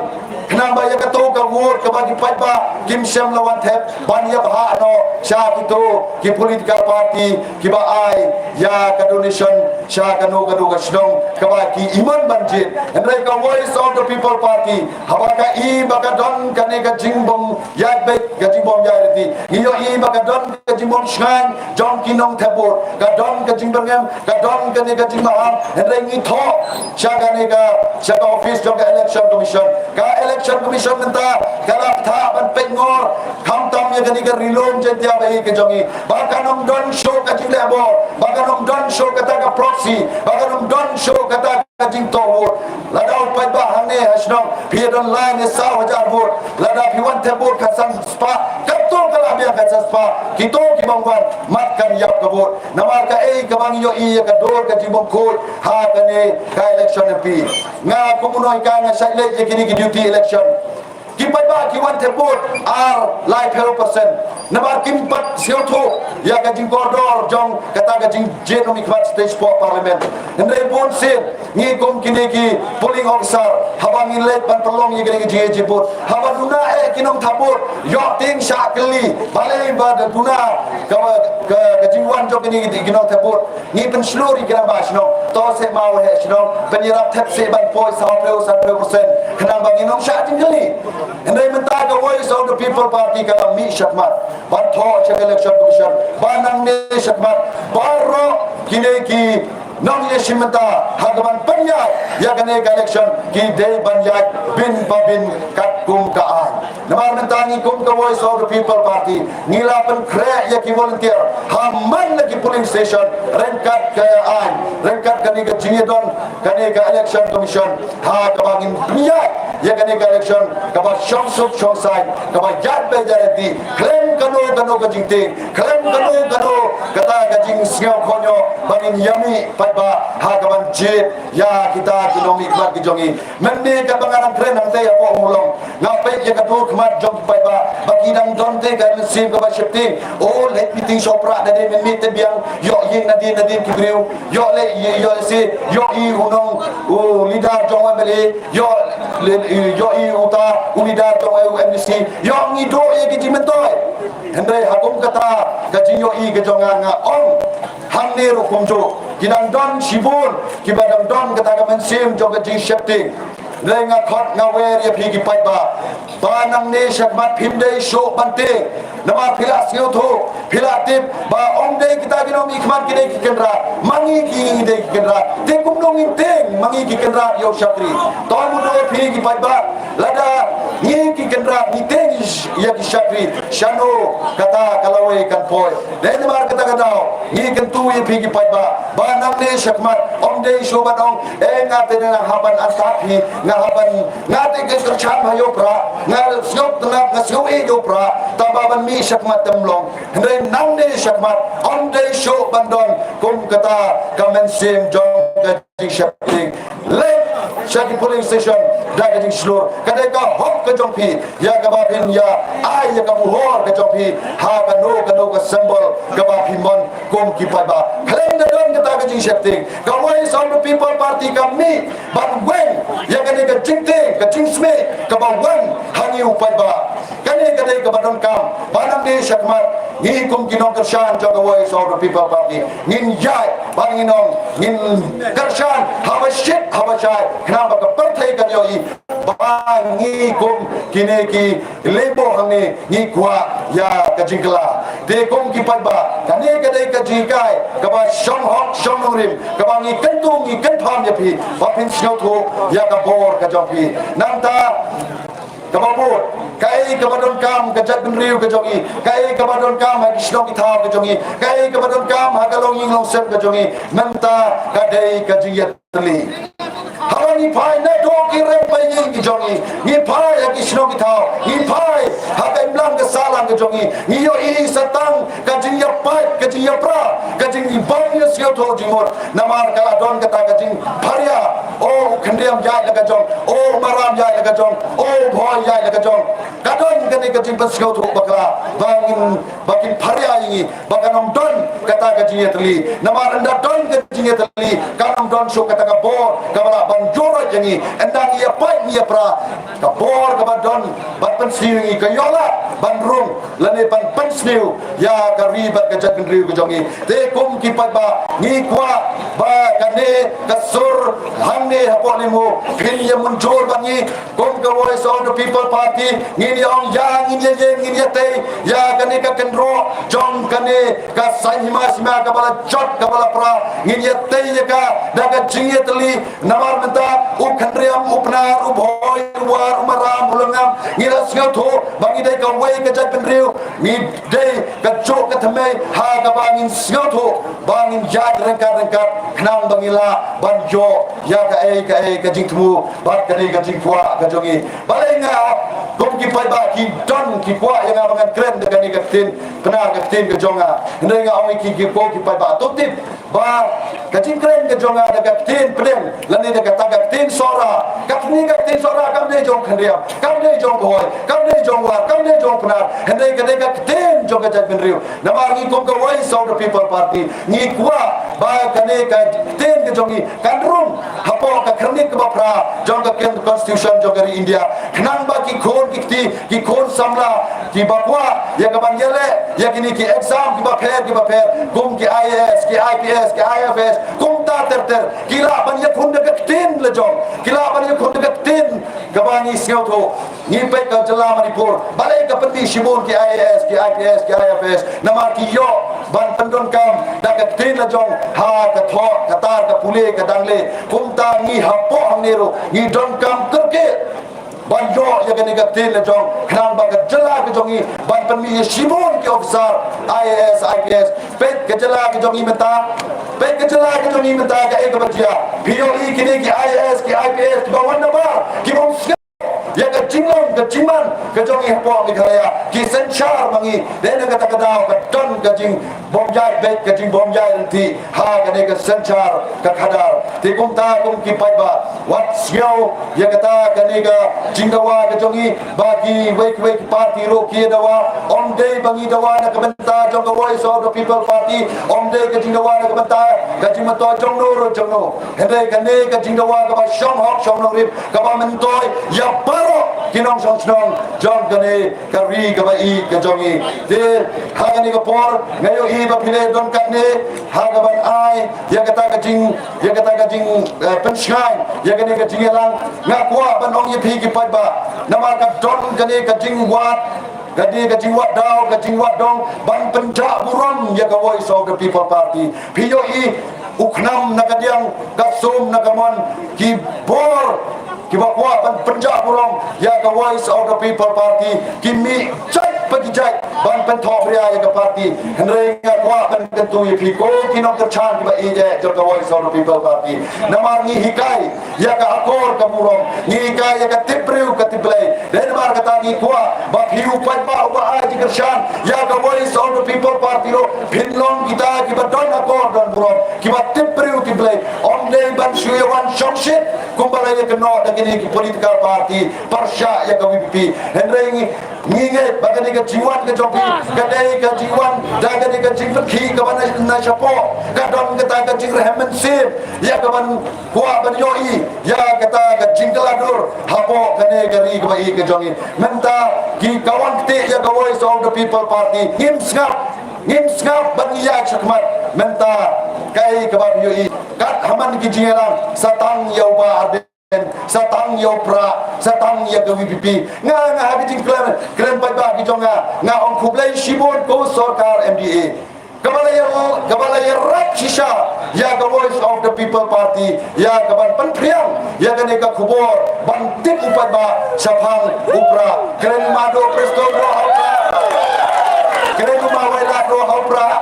khnang ba ïa kato ka vote kaba ki paidbah kim shym la wan thep, ban ïa bhah noh sha kito ki political party kiba ai ïa ka donation sha kano kano ka shnong kaba ki imon ban jied. Hynrei ka Voice of the People Party, haba ka i ba ka don kane ka jingbym ïaid beit, ka jingbym ïaid lynti, ngi ïohi ba ka don ka jingbym shngaiñ jong ki nongthep vote, ka don ka jingbyrngem, ka don kane ka jingmaham. Hynrei ngi thoh sha kane ka, sha ka office jong ka Election Commission. Ka Election Commission mynta ka la ktah ban peit ngor khamtam ïa kane ka Ri-lum Jaiñtia ba ïeit ka jong ngi, ba kan ym don shuh ka jingleh bor, ba kan ym don shuh kata ka proxy, ba kan ym don shuh kata ka jingtoh vote. Lada u paidbah hangne ha shnong phi ïa don lai ne saw hajar vote, lada phi wan thep vote khatsan spah, katto ka la biang khatsan spah, kito ki bym wan, mat kan ïap ka vote. Namar kaei kaba ngi ïohi ïa ka dur ka jingbymkhuid ha kane ka election M P. Nga kum u nonghikai nga shait leit ïa kine ki duty election. Ki paidbah ki wan thep vote ar laiphew percent. Namar kim pat sngewthuh ïa ka jingkordor jong kata ka jingjied nongmihkhmat sha state, sha Parliament. Hynrei bunsien ngi kum kine ki polling officer, haba ngi leit ban pynlong ïa kine ki jingjied vote, haba duna eh ki nongthep vote, ïoh tieng shah kylli balei ba da duna ka, ka, ka jingwan jong kine ki, ki nongthep vote. Ngi pynshlur ïa ki rangbah shnong, to seh maw heh shnong, pynïarap thep seh ban poi sawphew, sanphew percent, khnang ba ngin ym shah jingkylli. Hynrei mynta ka Voice of the People Party ka la mih shakhmat ban thoh sha ka Election Commission ba nangne shakhmat baroh kine ki nongïashim bynta ha kaban pynïaid ïa kane ka election ki dei ban ïaid bin pa bin katkum ka aiñ. Namar mynta ngi kum ka Voice of the People Party ngi la pynkhreh ïa ki volunteer ha man la ki polling station ryngkat ka aiñ, ryngkat kane ka jingïadon kane ka Election Commission, ha kaba ngin pynïaid ïa kane ka election kaba shongsuk shongsaiñ, kaba ïaid beit ïaid lynti, khlem kano kano ka jingtieng, khlem kano kano kata ka jingsngew khñiot, ba ngin ïa mih paidbah ha kaban jied ïa kita ki nongmihkhmat ki jong ngi. Mynne katba nga dang kren hangtei hapoh Mawlong, nga peit ïa ka dur khmat jong ki paidbah ba ki dang don te ka mynsiem kaba sheptieng. O, leit meeting sha u Prah da dei mynmiet te biang, ïoh ïing nadien nadien ki briew, ïoh leit, ïoh leit shi, ïoh i u nong, u leader jong u M L A, ïoh leit, ïoh i uta u leader jong u M D C, ïoh ngi duh ïa ki jingmyntoi. Hynrei ha kum kata ka jingïohi ka jong nga, nga ong hangne ruh kumjuh ki dang don shibun kiba dang don kata ka mynsiem jong ka jingsheptieng. Hynrei nga khot nga wer ïa phi ki paidbah ba nangne shakhmat phim dei shuh ban tieng. Namar phi la sngewthuh, phi la tip ba ym dei kita ki nongmihkhmat ki dei ki kynrad, ma ngi ki ngi dei ki kynrad. Te kumno ngin tieng ma ngi ki kynrad ïa u shakri? To mut ïa phi ki paidbah, lada ngi ki kynrad ngi tieng ïa ki shakri, shano kata ka lawei kan poi? Dei namar kata ka daw ngi kyntu ïa phi ki paidbah ba nangne shakhmat ym dei shuh ban ong, eh, nga te nga hap ban antap hi, nga hap ban, nga te ka kyrchan ha ïa u Prah, nga sngewtynnat, nga sngewieit ïa u Prah, tangba ban mih shakhmat te ym long. Hynrei nangne shakhmat ym dei shuh ban don kum kata ka mynsiem jong ka jingsheptieng. Leit sha ki polling station da ka jingshlur, ka dei ka hok ka jong phi ïa kaba phin ïa ai ïa ka buhor ka jong phi ha kano kano ka symbol kaba phi mon kum ki paidbah. Khlem da don kata ka jingsheptieng. Ka Voice of the People Party ka mih ban weng ïa kane ka jingtieng, ka jingsmih kaba wan ha ngi u paidbah. Kane ka dei kaba donkam ba nangne shakhmat ngi kum ki nongkyrshan jong ka Voice of the People Party ngin ïaid ban ngin ong ngin kyrshan haba shit haba shai khnang ba ka pyrthei kan ïohi ba ngi kum kine ki lebo hangne ngi kwah ïa ka jingkylla. Te kum ki paidbah, kane ka dei ka jinghikai kaba shong hok shong nongrim kaba ngi kyntu ngi kynpham ïa phi ba phin sngewthuh ïa ka bor ka jong phi. Nangta kaba bud, kaei kaba donkam ka jaitbynriew ka jong ngi, kaei kaba donkam ha ki shnong ki thaw ka jong ngi, kaei kaba donkam ha ka longïing longsem ka jong ngi, mynta ka dei ka jingïatylli. Haba ngi phai na dok ki rem ba ïing ki jong ngi, ngi phai ha ki shnong ki thaw, ngi phai ha ka imlang ka sahlang ka jong ngi, ngi ïohi sa tang ka jingïapait, ka jingïapra, ka jingbym ïasngewthuh jingmut. Namar ka la don kata ka jingpharia, o u khyndiat ïaid la ka jong, o u maram ïaid la ka jong, o u bhoi ïaid la ka jong. Ka don kane ka jingpynsngewthuh bakla ba ngin, ba kin pharia ïa ngi ba kan ym don kata ka jingïatylli. Namar ynda don ka jingïatylli kan ym don shuh kata ka bor kaba lah ban juroi ïa ngi. Ynda ngi ïapait ngi ïapra, ka bor kaba don ban pynsniew ïa ngi ka ïoh lah ban rung lane ban pynsniew ïa ka ri bad ka jaitbynriew ka jong ngi. Te kum ki paidbah ngi kwah ba kane ka sur hangne hapoh Lemu phin ïa mynjur bad ngi. Kum ka Voice of the People Party ngin ïa ong ïa, ngin ïa ïeng, ngin ïa tei ïa kane ka kynroh jong kane ka saiñ hima sima kaba la jot kaba la pra. Ngin ïa tei ïa ka da ka jingïatylli. Namar mynta u khynriam, u pnar, u bhoi, u war, u maram, u lyngngam, ngi la sngewthuh ba ngi dei kawei ka jaitbynriew, ngi dei ka juk ka thymmei ha kaba ngin sngewthuh ba ngin ïaid ryngkat ryngkat khnang ba ngi lah ban ïoh ïa kaei kaei ka jingthmu bad kane ka jingkwah ka jong ngi. Balei nga kum ki paidbah ki don ki kwah ïa nga ba ngan kren da kane ka ktien Pnar, ka ktien ka jong nga. Hynrei nga ong ïa ki, ki ko ki paidbah, to tip ba ka jingkren ka jong nga da ka ktien pdeng lane da kata ka ktien Sohra. Katne ka ktien Sohra kam dei jong khynriam, kam dei jong bhoi, kam dei jong war, kam dei jong Pnar. Hynrei ka dei ka ktien jong ka jaitbynriew. Namar ngi kum ka Voice of the People Party ngi kwah ba kane ka ktien ka jong ngi kan rung hapoh ka khyrnit kaba phra jong ka ktien constitution jong ka ri India. Khnang ba ki khun ki kti, ki khun samla kiba kwah ïa ka ban ïaleh ïa kine ki exam kiba pher kiba pher, kum ki I A S, ki I P S, ki I F S, kumta ter ter, ki lah ban ïakhun da ka ktien la jong, ki lah ban ïakhun da ka ktien kaba ngi sngewthuh. Ngi peit ka jylla Manipur, balei ka pynmih shibun ki I A S, ki I P S, ki I F S, namar ki ïoh ban pyndonkam da ka ktien la jong ha ka thoh, ka tar, ka pule, ka dangle. Kumta ngi hapoh hangne ruh ngi donkam kyrkieh ban ïoh ïa kane ka ktien la jong, khnang ba ka jylla ka jong ngi ban pynmih ïa shibun ki officer I A S, I P S. Peit ka jylla ka jong ngi mynta, peit ka jylla ka jong ngi mynta kaei kaba jia. Phi ïohi kine ki I A S, ki I P S kiba wan nabar, ki bym sngew ïa ka jinglong ka jingman ka jong ngi hapoh Meghalaya, ki synshar ma ngi. Dei na kata ka daw ka don ka jingbym ïaid beit, ka jingbym ïaid ryntih ha kane ka synshar ka khadar. Te kumta kum ki paidbah, wat sngew ïa kata kane ka jingdawa ka jong ngi ba kiwei kiwei ki party ruh ki dawa. Ym dei ba ngi dawa na ka bynta jong ka Voice of the People Party, ym dei ka jingdawa na ka bynta ka jingmyntoi jong no ruh jong no. Hynrei kane ka jingdawa kaba shong hok shong nongrim, kaba myntoi ïa baroh ki nongshong shnong jong kane ka ri kaba ïeit ka jong ngi. Te ha kane ka por nga ïohi ba phi la don katne ha kaban ai ïa kata ka jing, ïa kata ka jing, eh, pynshngaiñ ïa kane ka jingïalang. Nga kwah ban ong ïa phi ki paidbah, namar ka don kane ka jingwad, kane ka jingwad daw, ka jingwad dong ban pynjah burom ïa ka Voice of the People Party. Phi ïohi u khnam na ka diang, ka sum na ka mon, ki bor kiba kwah ban pynjah burom ïa ka Voice of the People Party ki mih jait pa ki jait ban pynthohbria ïa ka party. Hynrei nga kwah ban kyntu ïa phi ko ki nongkyrshan kiba ïeit jong ka Voice of the People Party, namar ngi hikai ïa ka akor ka burom, ngi hikai ïa ka tip briew ka tip Blei. Dei namar kata ngi kwah ba phi u paidbah uba ai jingkyrshan ïa ka Voice of the People Party ruh phin long kita kiba don akor don burom, kiba tip briew tip Blei. Ym dei ban shu ïa wan shongshit kumba la ïa kynnoh da kine ki political party pyrshah ïa ka V P P. Hynrei ngi, ngi ngeit ba kane ka jingwan ka jong phi ka dei ka jingwan da kane ka jingpynkhih kaba na, na, shapoh, ka don kata ka jingrhem mynsiem ïa ka ban kwah ban ïohi ïa kata ka jingkylla dur hapoh kane ka ri kaba ïeit ka jong ngi. Mynta ki ka wan kti ïa ka Voice of the People Party, ngim sngap, ngim sngap ban ïa shakhmat. Mynta kaei kaba ïohi kat ha man ki jingïalang, sa tang ïa u Bah Ardent, sa tang ïa u Prah, sa tang ïa ka V P P. Nga, nga ha ka jingkren, kren paidbah ki jong nga, nga ong khublei shibun ko sorkar M D A. Kaba la ïa, kaba la ïarap shisha ïa ka Voice of the People Party, ïa ka ban pynphriang ïa kane ka khubor ban tip u paidbah shaphang u Prah. Kren mado Prestone ruh ha u Prah. Kren u Mawei Lad ruh ha u Prah.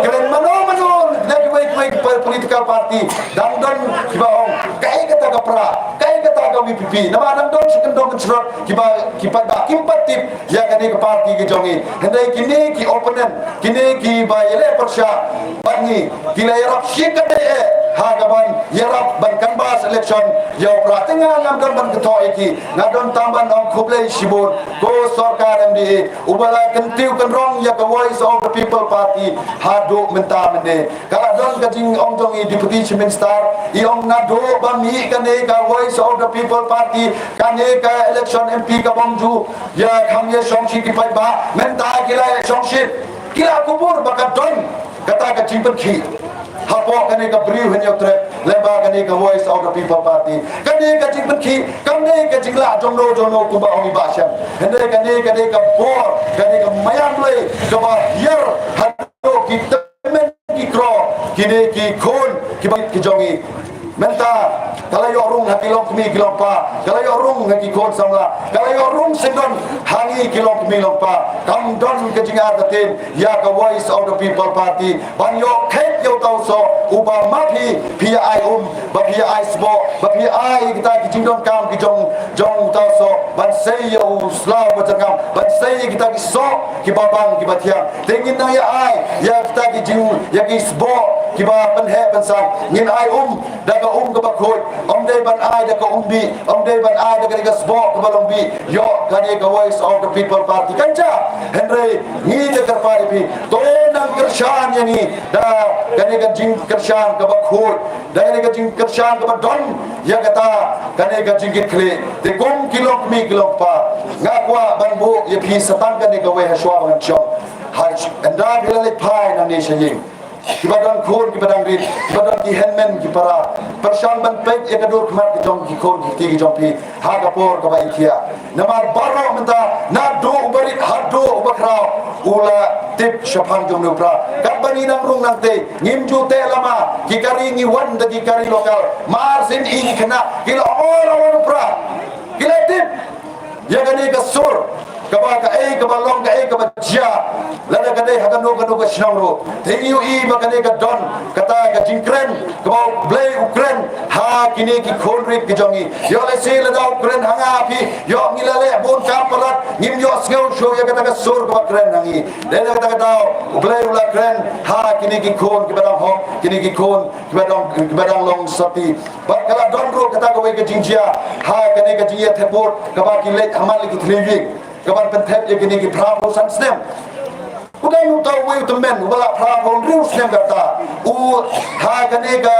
Kren mano mano na kiwei kiwei ki political party. Dang don kiba ong kaei kata ka Prah, kaei kata ka V P P. Namar dang don shi kyndong kyndong kiba, kiba kim pat tip ïa kane ka party ka jong ngi. Hynrei kine ki opponent, kine kiba ïaleh pyrshah bad ngi, ki la ïarap shikatdei eh ha ka ban ïarap ban canvass election ïa u Prah. Te nga ngam don ban kynthoh ïa ki, nga don tang ban ong khublei shibun ko sorkar M D A uba la kyntiew kynrong ïa ka Voice of the People Party haduh mynta mynne. Ka la don ka jingong jong i Deputy Chief Minister, i ong naduh ba mih kane ka Voice of the People Party, kane ka election M P ka bym ju ïa kham ïa shongshit ki paidbah, mynta ki la ïa shongshit. Ki la kubur ba ka don kata ka jingpynkhih hapoh kane ka Bri u Hynñiewtrep lyngba kane ka Voice of the People Party. Kane ka jingpynkhih kam dei ka jinglah jongno jongno kumba ong i Bah Shem. Hynrei kane ka dei ka bor, kane ka maïan Blei kaba hiar haduh ki tymmen ki kro, kine ki khun kiba ki jong ngi. Mynta ka la ïoh rung ha ki longkmie ki longkpa, ka la ïoh rung ha ki khun samla, ka la ïoh rung syndon ha ngi ki longkmie longkpa. Kam don ka jingartatien ïa ka Voice of the People Party ban ïoh khet ïa uta u soh uba ma phi, phi ai um, ba phi ai sboh, ba phi ai kita ki jingdonkam ki jong, jong uta u soh ban sei ïa u sla u ba jyrngam, ban sei ïa kita ki soh kiba bang kiba thiang. Te ngin nang ïa ai ïa kita ki jing, ïa ki sboh kiba pynheh pynsang. Ngin ai um da ka um kaba khuid. Ym dei ban ai da ka um bih, ym dei ban ai da ka, da ka sboh kaba long bih. Ïoh kane ka Voice of the People Party kan jia. Hynrei ngi da kyrpad ïa phi, to nang kyrshan ïa ngi da kane ka jingkyrshan kaba khuid, da kane ka jingkyrshan kaba don ïa kata kane ka jingkitkhlieh. Te kum ki longkmie ki longkpa, nga kwah ban buh ïa phi sa tang kane kawei ha shuwa ban shong. Ha ynda phi la leit phai nangne sha ïing, kiba don khun kiba dang rit, kiba don ki hynmen ki para, pyrshang ban peit ïa ka dur khmat ki jong ki khun ki kti ki jong phi ha ka por kaba i thiah. Namar baroh mynta naduh uba rit haduh uba khraw u la tip shaphang jong u Prah. Katba ngi nang rung nangtei ngim ju teh lama, ki kari ngi wan da ki kari local. Mar syn i ki khynnah ki la ong, oh, la wan u Prah. Ki la tip ïa kane ka sur kaba kaei kaba long, kaei kaba jia, lada ka dei ha kano kano ka shnong ruh. Te ngi ïohi ba kane ka don kata ka jingkren kaba U Blei u kren ha kine ki khun rit ki jong ngi. Ïoh lehse lada u kren ha nga ha phi, ïoh ngi la leh bun kam palat, ngim ïohsngew shuh ïa kata ka sur kaba kren ha ngi. Dei na kata ka daw U Blei u la kren ha kine ki khun kiba dang hok, kine ki khun kiba dang, kiba dang long sati. Bad ka la don ruh kata kawei ka jingjia ha kane ka jingïathep vote kaba ki leit ha man la ki thliew ïing kaban pynthep ïa kine ki phra phew san snem. U dang uta uwei u tymmen uba la phra phew hynriew snem kata. U, ha kane ka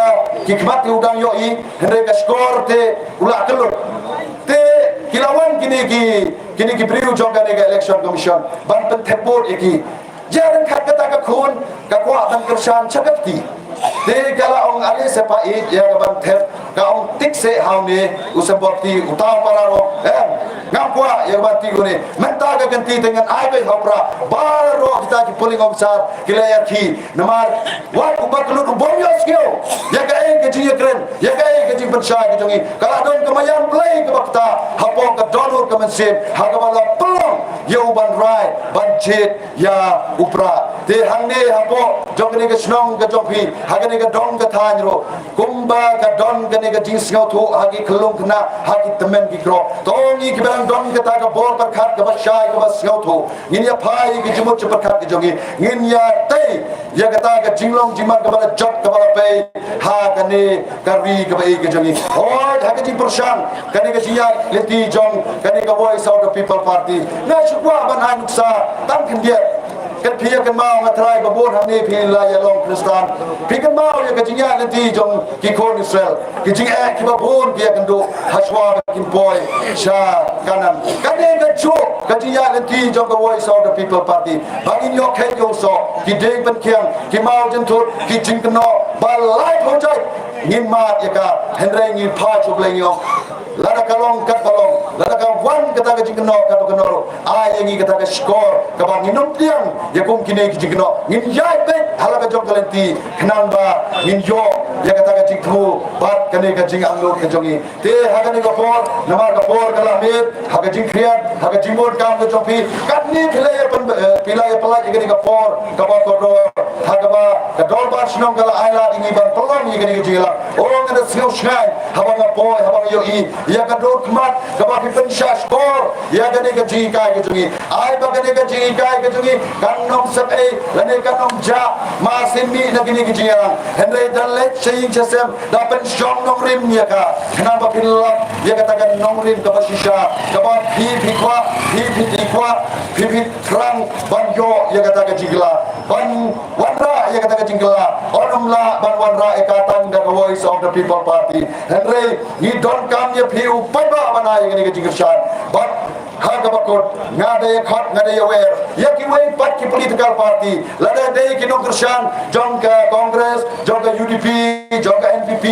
khmat te u dang ïohi, hynrei ka score te u la kyllut. Te ki la wan kine ki, kine ki briew jong kane ka Election Commission ban pynthep vote ïa ki. Jia ryngkat kata ka khun ka kwah ban kyrshan sha ka kti. Te ka la ong, ale seh pa, ïa ka ban thep, ka ong, tik seh ha une u symbolte, uta u para ruh. Em, ngam kwah ïa ka ban tik une. Mynta ka kynti te ngan ai beit ha u Prah. Baroh kita ki polling officer ki la ïarkhie. Namar wat uba kyllut u bym ïohsngew ïa kaei ka jingïakren, ïa kaei ka jingpynshai ka jong ngi. Ka la don ka maïan Blei kaba kata hapoh ka dohnud ka mynsiem ha kaba la pynlong ïa u ban rai ban jied ïa u Prah. Te hangne hapoh jong kane ka shnong ka jong phi, ha kane ka dong ka thaiñ ruh, kumba ka don kane ka jingsngewthuh ha ki khyllung khynnah, ha ki tymmen ki kro, to ngi kiba dang don kata ka bor pyrkhat kaba shai kaba sngewthuh, ngin ïa phai ïa ki jingmut jingpyrkhat ka jong ngi, ngin ïa tei ïa kata ka jinglong jingman kaba la jot kaba la pei ha kane ka ri kaba ïeit ka jong ngi. Hooid, ha ka jingpyrshang kane ka jingïaid lynti jong kane ka Voice of the People Party, nga shu kwah ban ai nuksa tang khyndiat. Phi ïa kynmaw, nga trai, ba bun hangne phi la ïa long Khristan. Phi kynmaw ïa ka jingïaid lynti jong ki khun Israel, ki jingeh kiba bun phi ïa kynduh hashwa ba kin poi sha Kanaan. Kane ka juh ka jingïaid lynti jong ka Voice of the People Party, ba ngin ïoh khet ïoh soh, ki dieng pynkhiang, ki maw jynthut, ki jingkynnoh ba lai phew jait. Ngim mad ïa ka, hynrei ngi phai sha U Blei, ngi ong, lada ka long katba long, lada ka wan kata ka jingkynnoh katba kynnoh ruh, ai ïa ngi kata ka shkor kaba ngin ym pdiang ïa kum kine ki jingkynnoh. Ngin ïaid beit ha la ka jong ka lynti, khnang ba ngin ïoh ïa kata ka jingthmu bad kane ka jingangnud ka jong ngi. Te ha kane ka por, namar ka por ka la miet, ha ka jingkhriat, ha ka jingmut kam ka jong phi, katne phi la ïa pyn-, eh, phi la ïa pynlait ïa kane ka por kaba kordor, ha kaba ka dorbar shnong ka la ai lad ïa ngi ban pynlong ïa kane ka jingïalang. Oh, nga da sngew shngaiñ haba nga poi, haba nga ïohi ïa ka dur khmat kaba phi pynshah shkor ïa kane ka jinghikai ka jong ngi. Ai ba kane ka jinghikai ka jong ngi kan ym sep ei lane kan ym jah, ma shen mih na kine ki jingïalang. Hynrei da leit sha ïing sha sem, da pynshong nongrim ïa ka, khnang ba phin lap ïa kata ka nongrim kaba shisha, kaba phi phi kwah, phi phi phi kwah, phi phi thrang ban ïoh ïa kata ka jingkylla, ban wanrah ïa kata ka jingkylla. Ym lah ban wanrah ïa ka tang da ka Voice of the People Party. Hynrei ngi donkam ïa phi u paidbah ban ai ïa kane ka jingkyrshan. Bad ha kaba kut, nga da ïa khot, nga da ïa wer ïa kiwei pat ki political party, lada dei ki nongkyrshan jong ka Congress, jong ka U D P, jong ka N P P,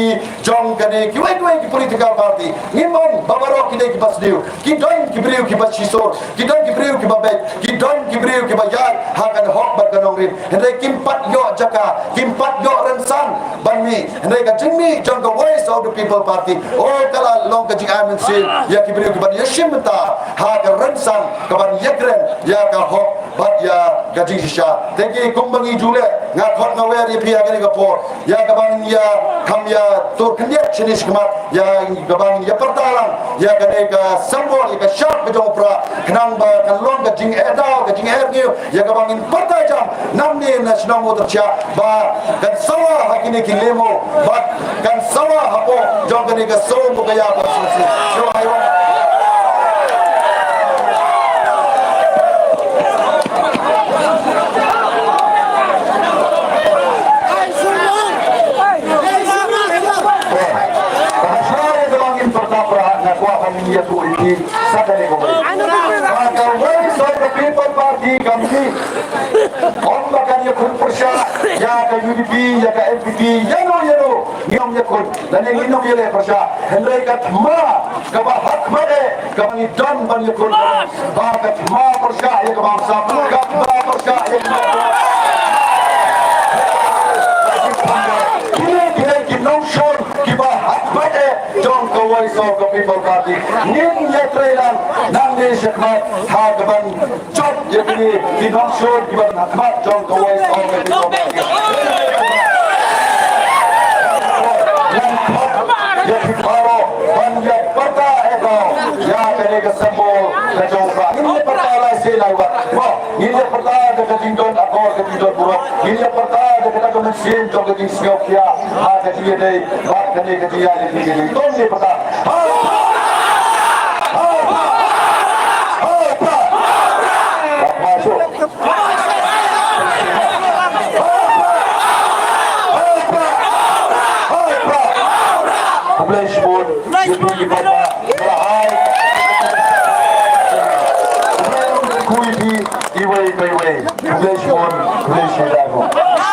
jong kane kiwei kiwei ki political party. Ngim ong ba baroh ki dei kiba sniew. Ki don ki briew kiba shisur, ki don ki briew kiba beit, ki don ki briew kiba ïaid ha ka hok bad ka nongrim. Hynrei kim pat ïoh jaka, kim pat ïoh rynsan ban mih. Hynrei ka jingmih jong ka Voice of the People Party, oh, ka la long ka jingai mynsiem ïa ki briew kiban ïashim bynta ha ka rynsan, kaban ïakren ïa ka hok bad ïa ka jingshisha. Te ki, kumba ngi ju leh, nga khot nga wer ïa phi ha kane ka por, ïa kaba ngin ïa kham ïa tur khyndiat shane shakhmat, ïa kaba ngin ïa pyrta lang ïa kane ka symbol, ïa ka shark ka jong u prah, khnang ba kan long ka jingeh daw, ka jingeh rngiew, ïa kaba ngin pyrta jam nangne na shnong Mawtyrshah, ba kan sawa ha kine ki lemo, bad kan sawa hapoh jong kane ka sawm ka ïa ba sngewsih. Shuwa ïa Ba ha shwa ïa kaba ngin pyrta pyrta, nga kwah ban ïathuh ïa phi sa kane ka wei. Ba ka Voice of the People Party ka mih. Ym ba kan ïakhun pyrshah ïa ka U D P, ïa ka N P P, ïano ïano. Ngim ïakhun, lane ngim ïaleh pyrshah. Hynrei ka thma kaba ha khmat eh, kaba ngi don ban ïakhun, ba ka thma pyrshah ïa ka bamsap, ka thma pyrshah ïa ka bamsap. Kine, kine ki nongshun kiba ha khmat eh jong ka Voice of the People Party. Ngin ïatrei lang nangne shakhmat ha kaban jop ïa kine ki nongshun kiba ha khmat jong ka Voice of the People Party. Ngan khot ïa phi baroh ban ïa pyrta eh, ïa kane ka symbol ka jong ka. Ngin ïa pyrta lai sien lai wat. Mo, ngin ïa pyrta da ka jingdon akor, ka jingdon burom. Ngin ïa pyrta da ka, da ka mynsiem jong ka jingsngewkhia ha ka jingïadei bad kane ka jingïaid lynti ka jong ngi. To ngin ïa pyrta. Ha! Ha! Ha! Ha! Masuk. Khublei shibun ïa phi ki paidbah. Khublei shibun. Khublei shibun. Khublei shibun. Khublei shibun.